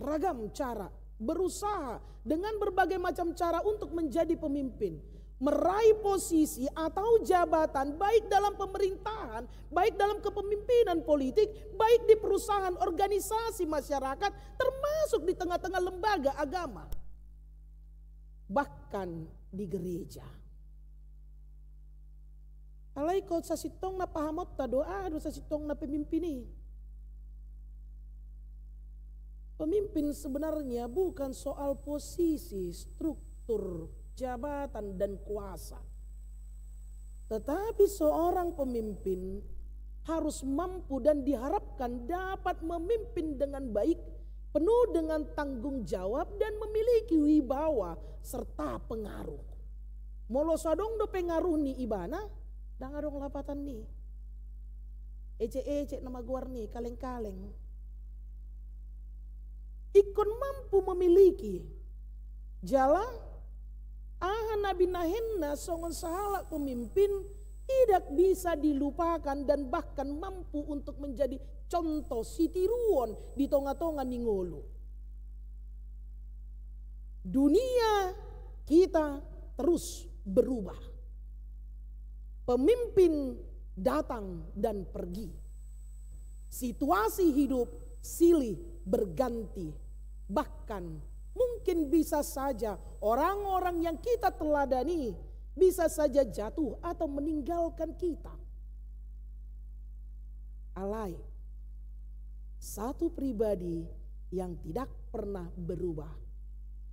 Ragam cara, berusaha dengan berbagai macam cara untuk menjadi pemimpin. Meraih posisi atau jabatan baik dalam pemerintahan, baik dalam kepemimpinan politik, baik di perusahaan, organisasi masyarakat, termasuk di tengah-tengah lembaga agama. Bahkan di gereja. Alai ingkon sasintongna pahamonta do, aha do sasintongna pemimpin i. Pemimpin sebenarnya bukan soal posisi, struktur, jabatan, dan kuasa. Tetapi seorang pemimpin harus mampu dan diharapkan dapat memimpin dengan baik, penuh dengan tanggung jawab, dan memiliki wibawa serta pengaruh. Molo so adong do pengaruh ni ibana, ndang adong lapatan ni. Ecek-ecek nama goar ni, kaleng-kaleng. ingkon mampu memiliki. Jala aha na binahenna songon sahalak pemimpin tidak bisa dilupakan dan bahkan mampu untuk menjadi contoh sitiruon di tonga-tonga ni ngolu. Dunia kita terus berubah. Pemimpin datang dan pergi. Situasi hidup silih berganti. Bahkan mungkin bisa saja orang-orang yang kita teladani bisa saja jatuh atau meninggalkan kita. Alai satu pribadi yang tidak pernah berubah,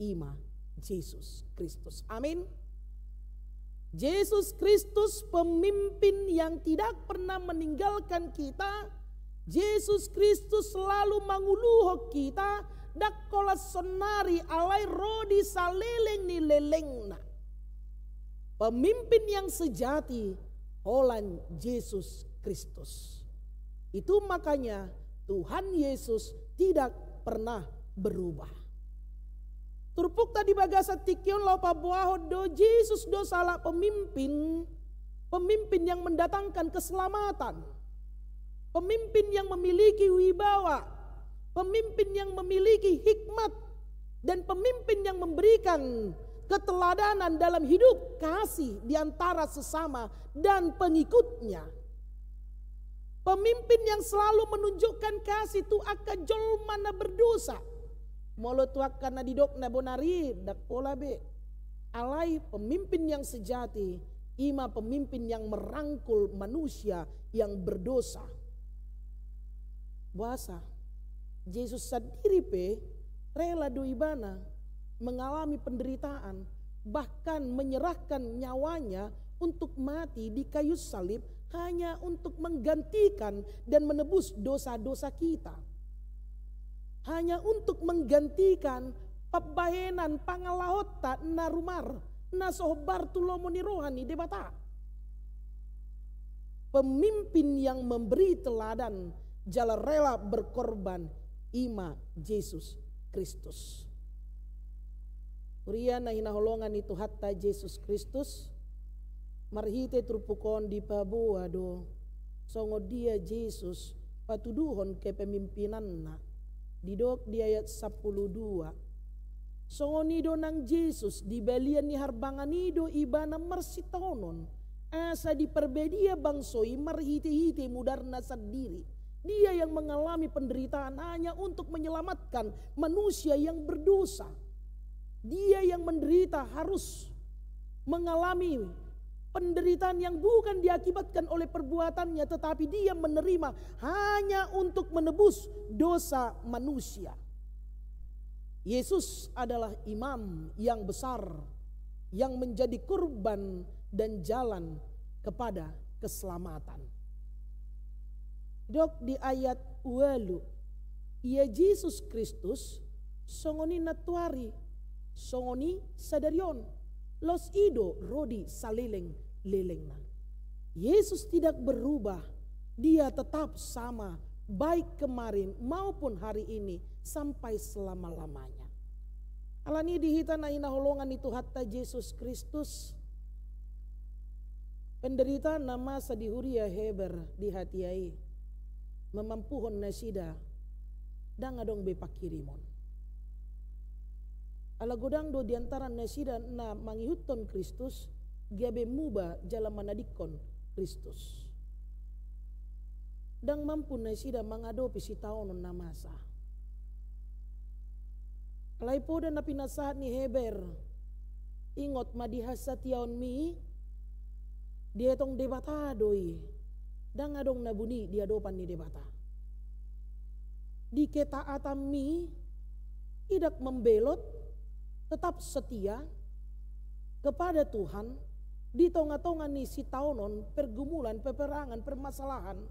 ima Jesus Kristus. Amin. Jesus Kristus, pemimpin yang tidak pernah meninggalkan kita. Jesus Kristus selalu manguluhon kita, ndang holan saonari alai ro di saleleng ni lelengna. Pemimpin yang sejati holan Jesus Kristus. Itu makanya Tuhan Yesus tidak pernah berubah. Turpukta di bagasan tingki on laho paboahon do, Jesus do sahalak pemimpin, pemimpin yang mendatangkan keselamatan, pemimpin yang memiliki wibawa, pemimpin yang memiliki hikmat, dan pemimpin yang memberikan keteladanan dalam hidup kasih di antara sesama dan pengikutnya. Pemimpin yang selalu menunjukkan kasih tu angka jolma na berdosa. Molo tu angka na didok na bonari, ndang pola be. Alai pemimpin yang sejati, ima pemimpin yang merangkul manusia yang berdosa. Boasa? Jesus sandiri pe rela do ibana mengalami penderitaan, bahkan menyerahkan nyawanya untuk mati di kayu salib hanya untuk menggantikan dan menebus dosa-dosa kita. Hanya untuk menggantikan pambahenan pangalahonta na rumar, na so hombar tu lomo ni roha ni Debata. Pemimpin yang memberi teladan jala rela berkorban, ima Jesus Kristus. Huria na hinaholongan ni Tuhanta Jesus Kristus, marhite turpuk on dipaboa do songon dia Jesus patuduhon kepemimpinanna. Didok di ayat sampulu dua. Songon i do nang Jesus, di balian ni harbangan i do ibana marsitaonon, asa diparbadia bangso i marhite-hite mudarna sandiri. Dia yang mengalami penderitaan hanya untuk menyelamatkan manusia yang berdosa. Dia yang menderita harus mengalami penderitaan yang bukan diakibatkan oleh perbuatannya, tetapi dia menerima hanya untuk menebus dosa manusia. Yesus adalah imam yang besar, yang menjadi kurban dan jalan kepada keselamatan. Didok di ayat ualu, ia Jesus Kristus, songon i nantoari, songon i sadari on, laos i do ro di saleleng-lelengna. Yesus tidak berubah, dia tetap sama, baik kemarin maupun hari ini, sampai selama-lamanya. Alani di hita na hinaholongan ni Tuhanta Jesus Kristus, penderitaan na masa di huria Heber di hatiha i, mamampuhon nasida, ndang adong be pangkirimon. Ala godang do di antara nasida na mangihuthon Kristus, gabe muba jala manadingkon Kristus. Ndang mampu nasida mangadopi sitaonon na masa. Alai poda na pinasahat ni Heber, ingot ma di hasatiaonmi, dietong Debata do i, ndang adong na buni di adopan ni Debata. Di ketaatanmi, tidak membelot, tetap setia kepada Tuhan, di tonga-tonga ni sitaonon, pergumulan, peperangan, permasalahan,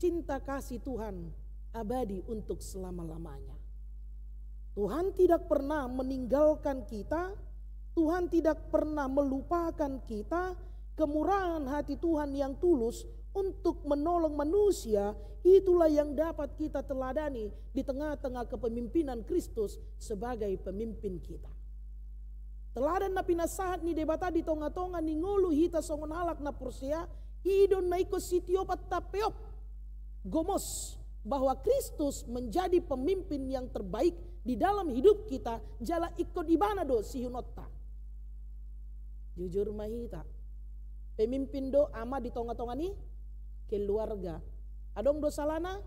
cinta kasih Tuhan abadi untuk selama-lamanya. Tuhan tidak pernah meninggalkan kita, Tuhan tidak pernah melupakan kita, kemurahan hati Tuhan yang tulus untuk menolong manusia, itulah yang dapat kita teladani di tengah-tengah kepemimpinan Kristus sebagai pemimpin kita. Teladan na pinasahat ni Debata di tonga-tonga ni ngolu hita songon halak na porsea, i do na ingkon sitiopanta peop, gomos, bahwa Kristus menjadi pemimpin yang terbaik di dalam hidup kita, jala ingkon Ibana do siihononta. Jujur ma hita, pemimpin do ama di tonga-tonga ni keluarga. Adong do salana?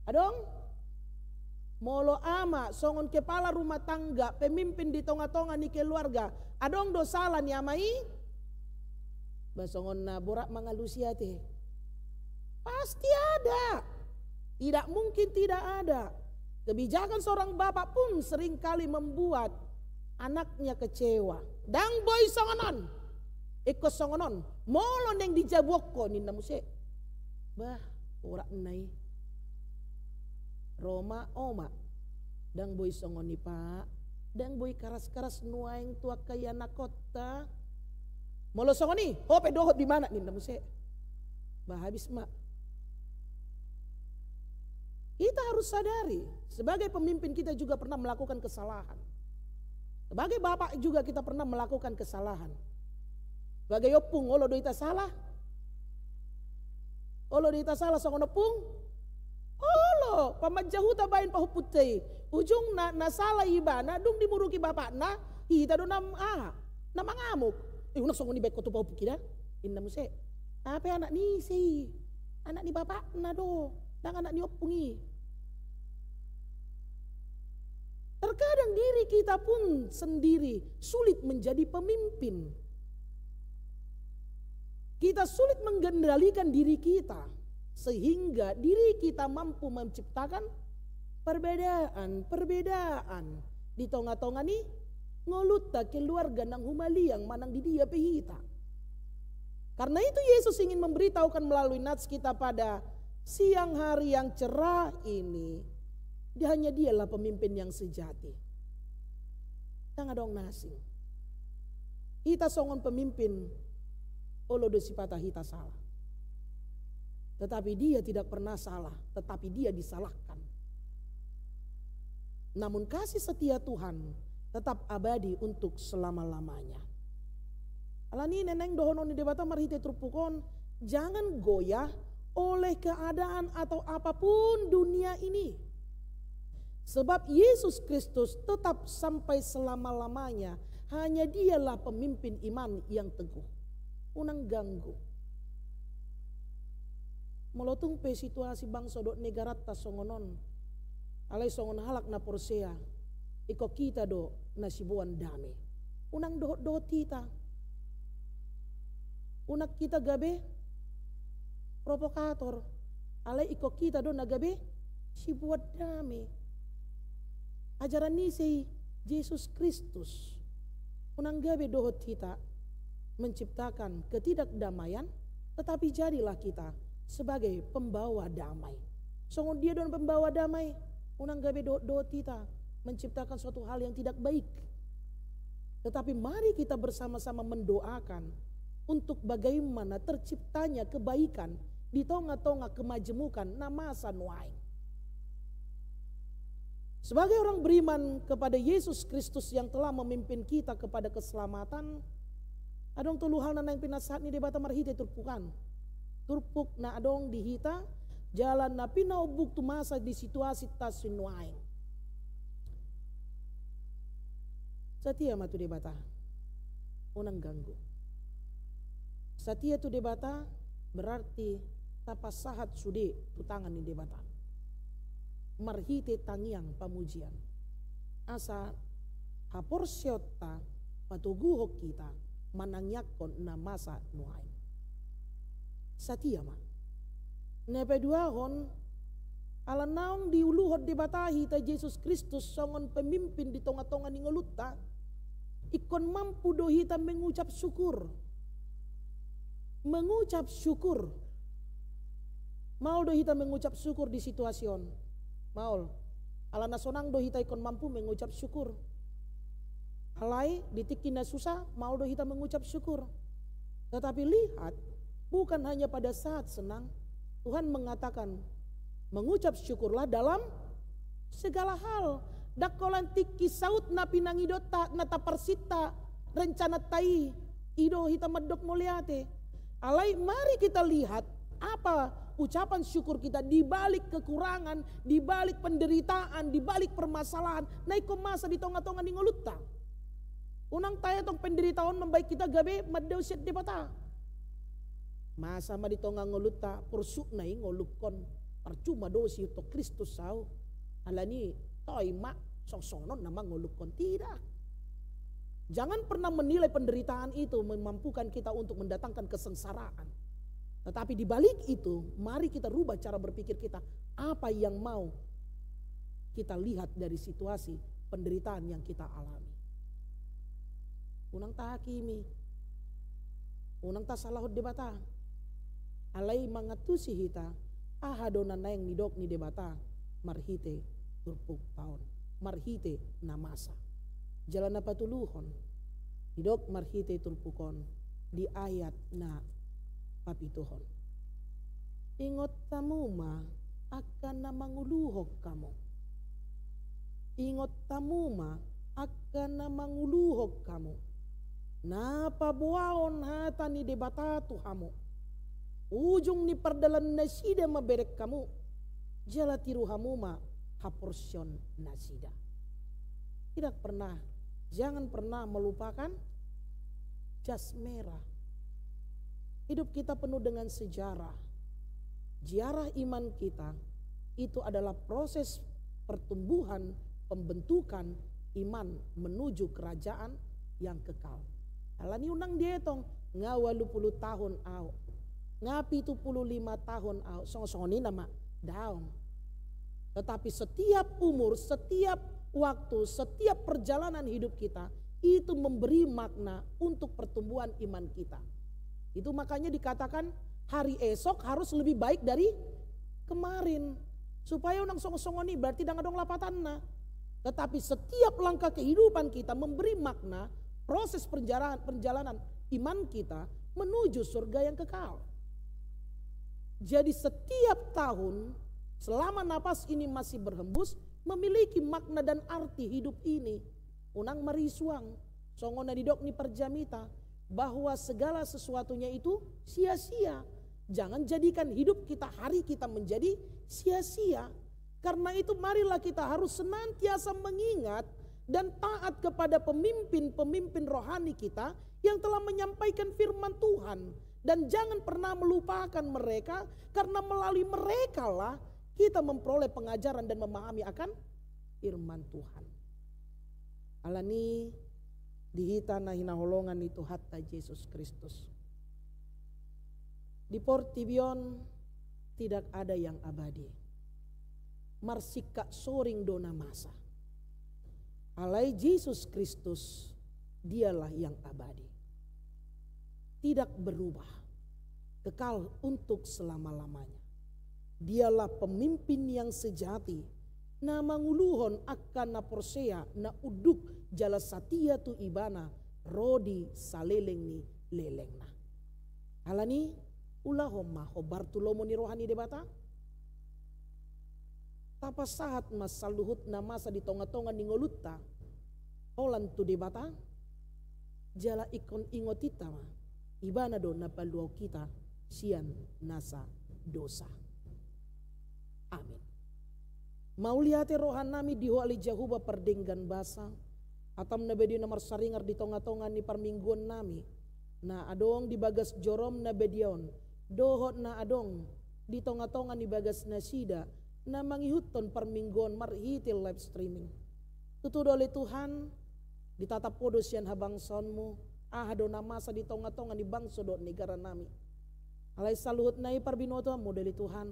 Adong? Molo ama songon kepala rumah tangga, pemimpin di tonga-tonga ni keluarga, adong do sala ni ama i? Ba songon na borat mangalusi ate. Pasti ada. Tidak mungkin tidak ada. Kebijakan seorang bapak pun seringkali membuat anaknya kecewa. Ndang boi songon on. Ingkon songon on. Molo naeng dijabuonhon, ninna muse. Bah, borat na i. Ro ma oma. Ndang boi songon i, Pak. Ndang boi karas-karas nuaeng tu angka ianakhonta. Molo songon i, ho pe dohot di mana, ninna muse. Bah, habis ma. Kita harus sadari, sebagai pemimpin kita juga pernah melakukan kesalahan. Sebagai bapak juga kita pernah melakukan kesalahan. Sebagai ompung, olo do hita sala? Olo do hita sala songon ompung? Olo, pamanjahuta baen pahompunta i. Ujungna, na sala ibana, dung dimuruki bapakna, hita do na, aha, na mangamuk. Eh, unang songon i baen ho tu pahompungki da. Ninna muse. Hape anak ni ise i? Anak ni bapakna do, ndang anak ni ompung i. Terkadang diri kita pun sendiri sulit menjadi pemimpin. Kita sulit mengendalikan diri kita, sehingga diri kita mampu menciptakan perbedaan-perbedaan di tonga-tonga ni ngolunta, keluarga nang humaliang manang di dia pe hita. Karena itu Yesus ingin memberitahukan melalui nats kita pada siang hari yang cerah ini, dia, hanya Dialah pemimpin yang sejati. Ndang adong na asing. Hita songon pemimpin, olo do sipata hita sala. Tetapi Dia tidak pernah salah, tetapi Dia disalahkan. Namun kasih setia Tuhan tetap abadi untuk selama-lamanya. Alani i na naeng dohonon ni Debata marhite turpuk on, jangan goyah oleh keadaan atau apapun dunia ini. Sebab Yesus Kristus tetap sampai selama-lamanya, hanya Dialah pemimpin iman yang teguh. Unang ganggu. Molo tung pe situasi bangso dohot negaranta songon on, alai songon halak na porsea, ingkon hita do na siboan dame. Unang dohot-dohot hita. Unang hita gabe provokator, alai ingkon hita do na gabe siboan dame. Ajaran ni ise i? Jesus Kristus. Unang gabe dohot hita menciptakan ketidakdamaian, tetapi jadilah kita sebagai pembawa damai. Songon dia do na pembawa damai? Unang gabe dohot-dohot hita menciptakan suatu hal yang tidak baik. Tetapi mari kita bersama-sama mendoakan untuk bagaimana terciptanya kebaikan di tonga-tonga kemajemukan na masa nuaeng. Sebagai orang beriman kepada Yesus Kristus yang telah memimpin kita kepada keselamatan, adong tolu hal na naeng pinasahat ni Debata marhite turpuk an. Turpuk na adong di hita, jala na pinaombuk tu masa di situasita sinuaeng. Satia ma tu Debata, unang ganggu. Satia tu Debata berarti tapasahat sude tu tangan ni Debata marhite tangiang pamujian, asa haporseaonta patoguhon hita manangiangkon na masa nuaeng. Satia ma. Na paduahon, ala naung diuluhon Debata hita Jesus Kristus songon pemimpin di tonga-tonga ni ngolunta, ingkon mampu do hita mengucap syukur. Mengucap syukur. Maol do hita mengucap syukur di situasi on? Maol. Ala na sonang do hita ingkon mampu mengucap syukur. Alai di tingki na susa, maol do hita mengucap syukur. Tetapi lihat, bukan hanya pada saat senang. Tuhan mengatakan, mengucap syukurlah dalam segala hal. Ndang holan tingki saut na pinangidonta, na taparsinta, rencananta i, i do hita mandok mauliate. Alai mari kita lihat apa ucapan syukur kita di balik kekurangan, di balik penderitaan, di balik permasalahan na ingkon masa di tonga-tonga ni ngolunta. Unang taetong penderitaon mambahen hita gabe mandao sian Debata. Masa ma di tonga ngolunta, porsuk na i ngolungkon, percuma do siihuthon Kristus ahu. Alani, toe ma, songsonon nama ngolungkon. Tidak. Jangan pernah menilai penderitaan itu memampukan kita untuk mendatangkan kesengsaraan. Tetapi di balik itu, mari kita rubah cara berpikir kita. Apa yang mau kita lihat dari situasi penderitaan yang kita alami? Unang tahakimi, unang tasalahon Debata. Alai mangantusi hita, aha do na naeng nidok ni Debata marhite turpukta on, marhite na masa. Jala na patoluhon, didok marhite turpuk on di ayat na papituhon. Ingot hamu ma angka na manguluhon hamu. Ingot hamu ma angka na manguluhon hamu. Na paboaon hata ni Debata tu hamu. Ujung ni pardalanannasida ma bereng hamu. Jala tiru hamu ma haporseaonnasida. Tidak pernah, jangan pernah melupakan jas merah. Hidup kita penuh dengan sejarah. Ziarah iman kita itu adalah proses pertumbuhan, pembentukan iman menuju kerajaan yang kekal. Alani unang dietong, nga walu pulu tahun ahu, nga pitu pulu lima tahun ahu, songon-songon i nama, daong. Tetapi setiap umur, setiap waktu, setiap perjalanan hidup kita, itu memberi makna untuk pertumbuhan iman kita. Itu makanya dikatakan hari esok harus lebih baik dari kemarin. Supaya unang songon-songon i, berarti ndang adong lapatanna. Tetapi setiap langkah kehidupan kita memberi makna proses perjalanan, perjalanan iman kita menuju surga yang kekal. Jadi setiap tahun, selama napas ini masih berhembus, memiliki makna dan arti hidup ini. Unang marisuang, songon na didok ni parjamita, bahwa segala sesuatunya itu sia-sia. Jangan jadikan hidup kita, hari kita menjadi sia-sia. Karena itu marilah kita harus senantiasa mengingat dan taat kepada pemimpin-pemimpin rohani kita yang telah menyampaikan firman Tuhan. Dan jangan pernah melupakan mereka, karena melalui merekalah kita memperoleh pengajaran dan memahami akan firman Tuhan. Alani di hita na hinaholongan ni Tuhanta Jesus Kristus. Di portibi on tidak ada yang abadi. Marsingkat soring do na masa. Alai Jesus Kristus, dialah yang abadi. Tidak berubah. Kekal untuk selama-lamanya. Dialah pemimpin yang sejati, na manguluhon angka na porsea, na unduk jala satia tu Ibana, ro di saleleng ni lelengna. Alani, ulahon ma hombar tu lomo ni roha ni Debata. Tapasahat ma saluhut na masa di tonga-tonga ni ngolunta holan tu Debata, jala ingkon ingotinta ma, Ibana do na paluahon hita sian nasa dosa. Amin. Mauliate rohanami di Ho ale Jahowa pardenggan basa, hataM na badia na marsaringar di tonga-tonga ni parmingguonnami, na adong di bagas jorom na badia on, dohot na adong di tonga-tonga ni bagasnasida na mangihuthon parmingguon marhite live streaming. Tutu do ale Tuhan, ditatap Ho do sian habangsaonMu, aha do na masa di tonga-tonga ni bangso dohot negaranami. Alai saluhutna i parbinotoanMu do ale Tuhan,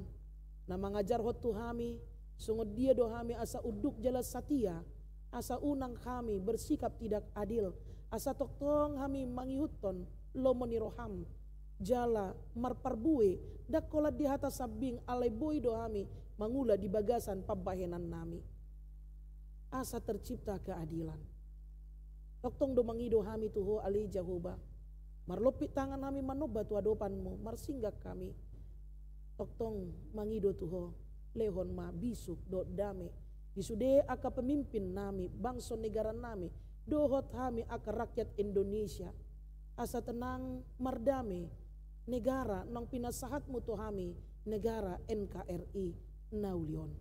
na mangajarhon tu hami, songon dia do hami asa unduk jala satia, asa unang hami bersikap tidak adil, asa tongtong hami mangihuthon lomo ni rohaM, jala marparbue, ndang holan di hata sambing, alai boi do hami mangula di bagasan pambahenannami. Asa tercipta keadilan. Tongtong do mangido hami tu Ho ale Jahowa. Marlompit tangan hami manomba tu adopanmu, marsinggak hami. Tongtong mangido tu ho, lehon ma bisuk dohot dame di sude angka pemimpin nami, bangso negara nami, dohot hami angka rakyat Indonesia. Asa tenang mardame negara naung pinasahatmu tu hami, negara N K R I na uli on.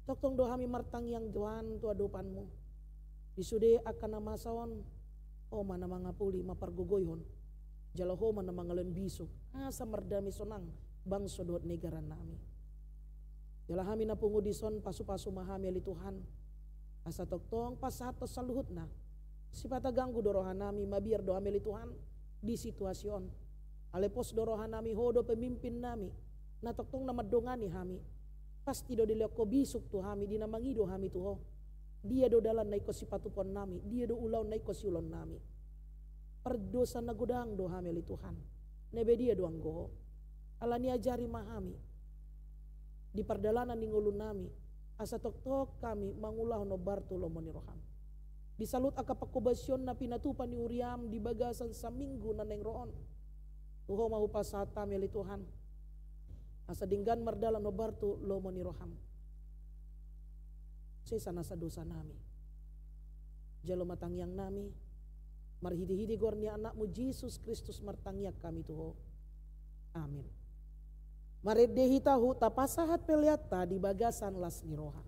Tongtong do hami martangiang Tuhan tu adopanmu. Di sude angka na masa on, ho ma na mangapuli, mampargogoihon. Jala ho ma na mangalehon bisuk, asa mardame sonang bangso dohot negara nami. Jala hami na pungu dison, pasupasu ma hami ale Tuhan. Asa tongtong pasahathon saluhutna. Sipata ganggu do roha nami, mabiar do hami ale Tuhan di situasi on. Alai pos do roha nami, ho do pemimpin nami, na tongtong na mandongani hami. Pasti do dilehon ho bisuk tu hami, di na mangido hami tu ho. Dia do dalan na ingkon sipatupaon nami, dia do ulaon na ingkon siulaon nami. Pardosa na godang do hami ale Tuhan. Na badia do anggo ho. Alani i ajari ma hami di pardalanan ni ngolu nami, asa tongtong hami mangulahon hombar tu lomo ni roham. Di saluhut angka panghobasion na pinatupa ni huriam di bagasan saminggu na naeng ro on, tu ho ma hupasahat hami ale Tuhan. Asa denggan mardalan hombar tu lomo ni roham. Sesa nasa dosa nami. Jalo ma tangiang nami. Marhitehite goar ni Anakmu Jesus Kristus martangiang hami tu ho. Amin. Marende hita huhut tapasahat peleanta di bagasan las ni roha.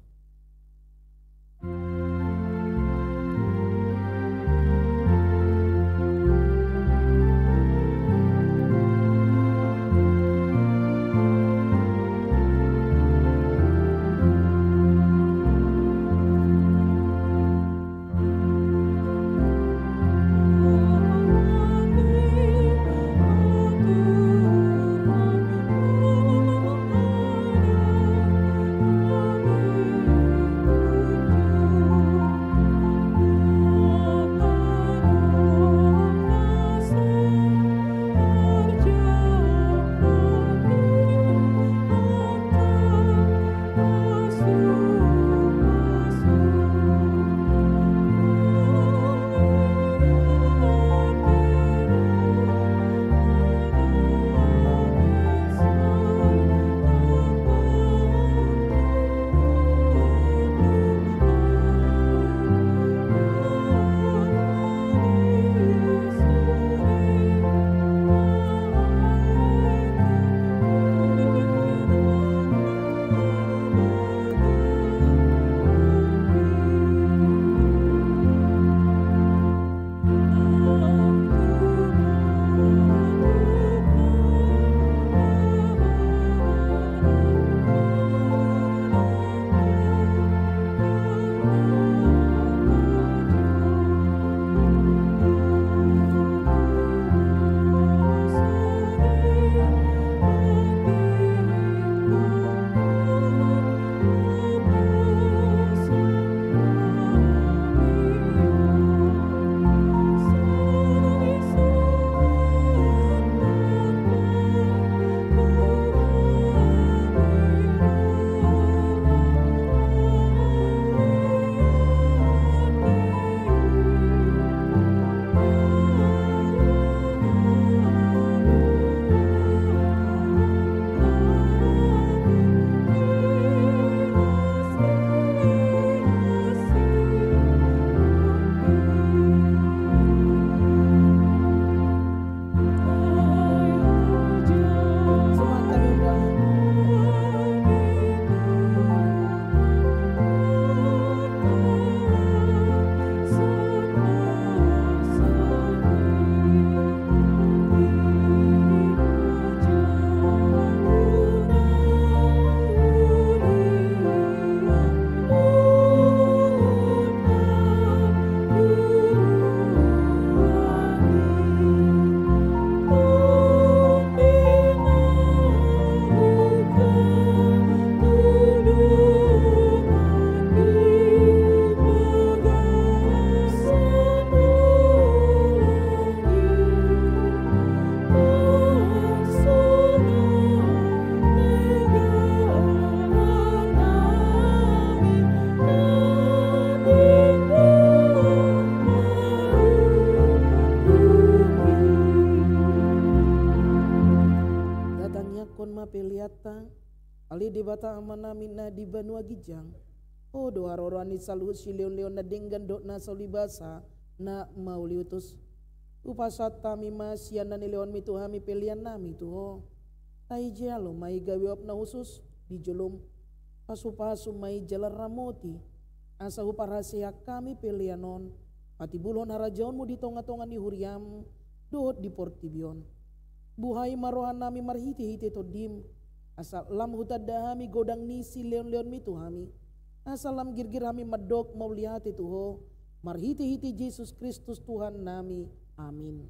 Peleanta, ale Debata Amanami na di banua ginjang. Ho do haroroan ni saluhut silehonlehon na denggan dohot na saulibasa na mauliutus. Hupasahat hami ma sian na nilehonmi tu hami peleannami tu Ho. Sai jalo ma i gabe uap na hushus di jolom. Pasupasu ma i jala ramoti, asa huparhaseang hami pelean on, patibulhon harajaonmu di tongatonga ni huriam dohot di portibi on. Buhai ma rohanami marhitehite Tondim, asa lam hutanda hami godang ni silehonlehonmi tu hami, asa lam girgir hami mandok mauliate tu Ho, marhitehite Jesus Kristus Tuhannami. Amin.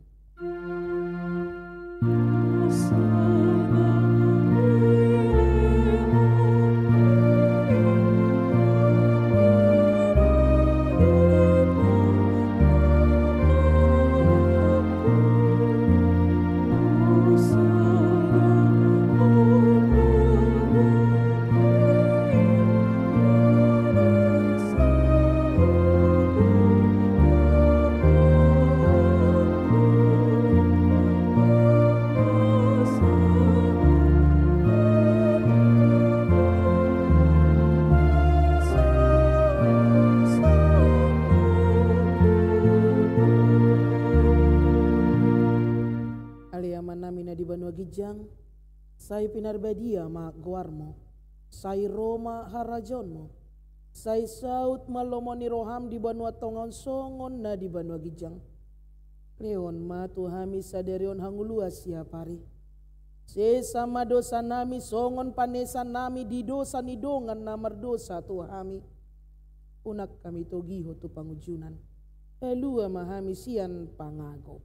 Ale Amanami na di banua ginjang, sai pinarbadia ma goarmu, sai ro ma harajaonmu, sai saut ma lomo ni roham di banua tonga on songon na di banua ginjang. Lehon ma tu hami sadari on hangoluan siapari. Sesa ma dosanami songon panesanami di dosa ni dongan na mardosa tu hami. Unang hami togihon tu pangunjunan. Palua ma hami sian pangago.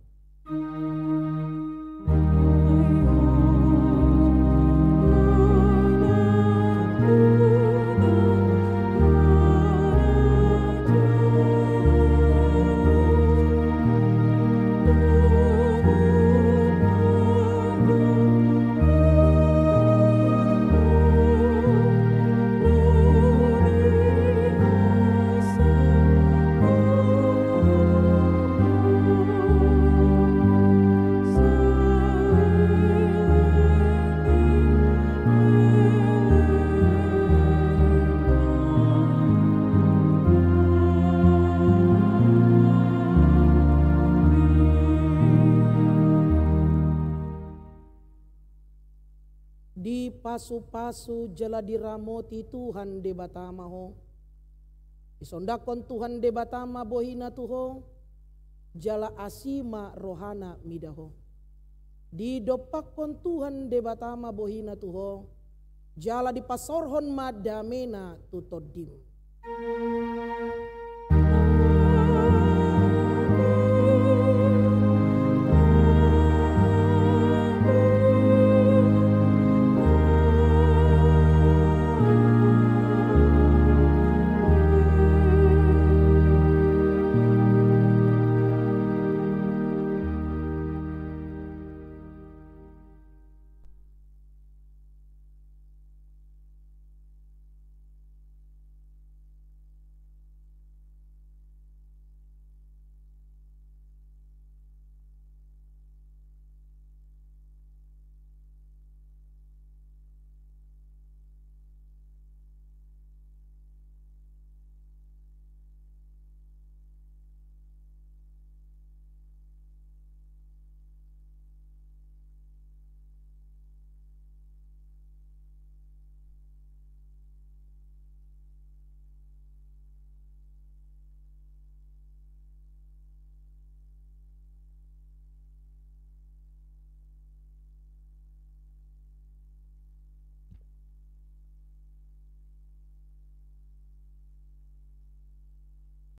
Dipasupasu jala diramoti Tuhan Debata ma ho. Disondangkon Tuhan Debata ma bohina tu ho, jala asi ma rohana mida ho. Didompakkon Tuhan Debata ma bohina tu ho, jala dipasaorhon ma damena tu tondim.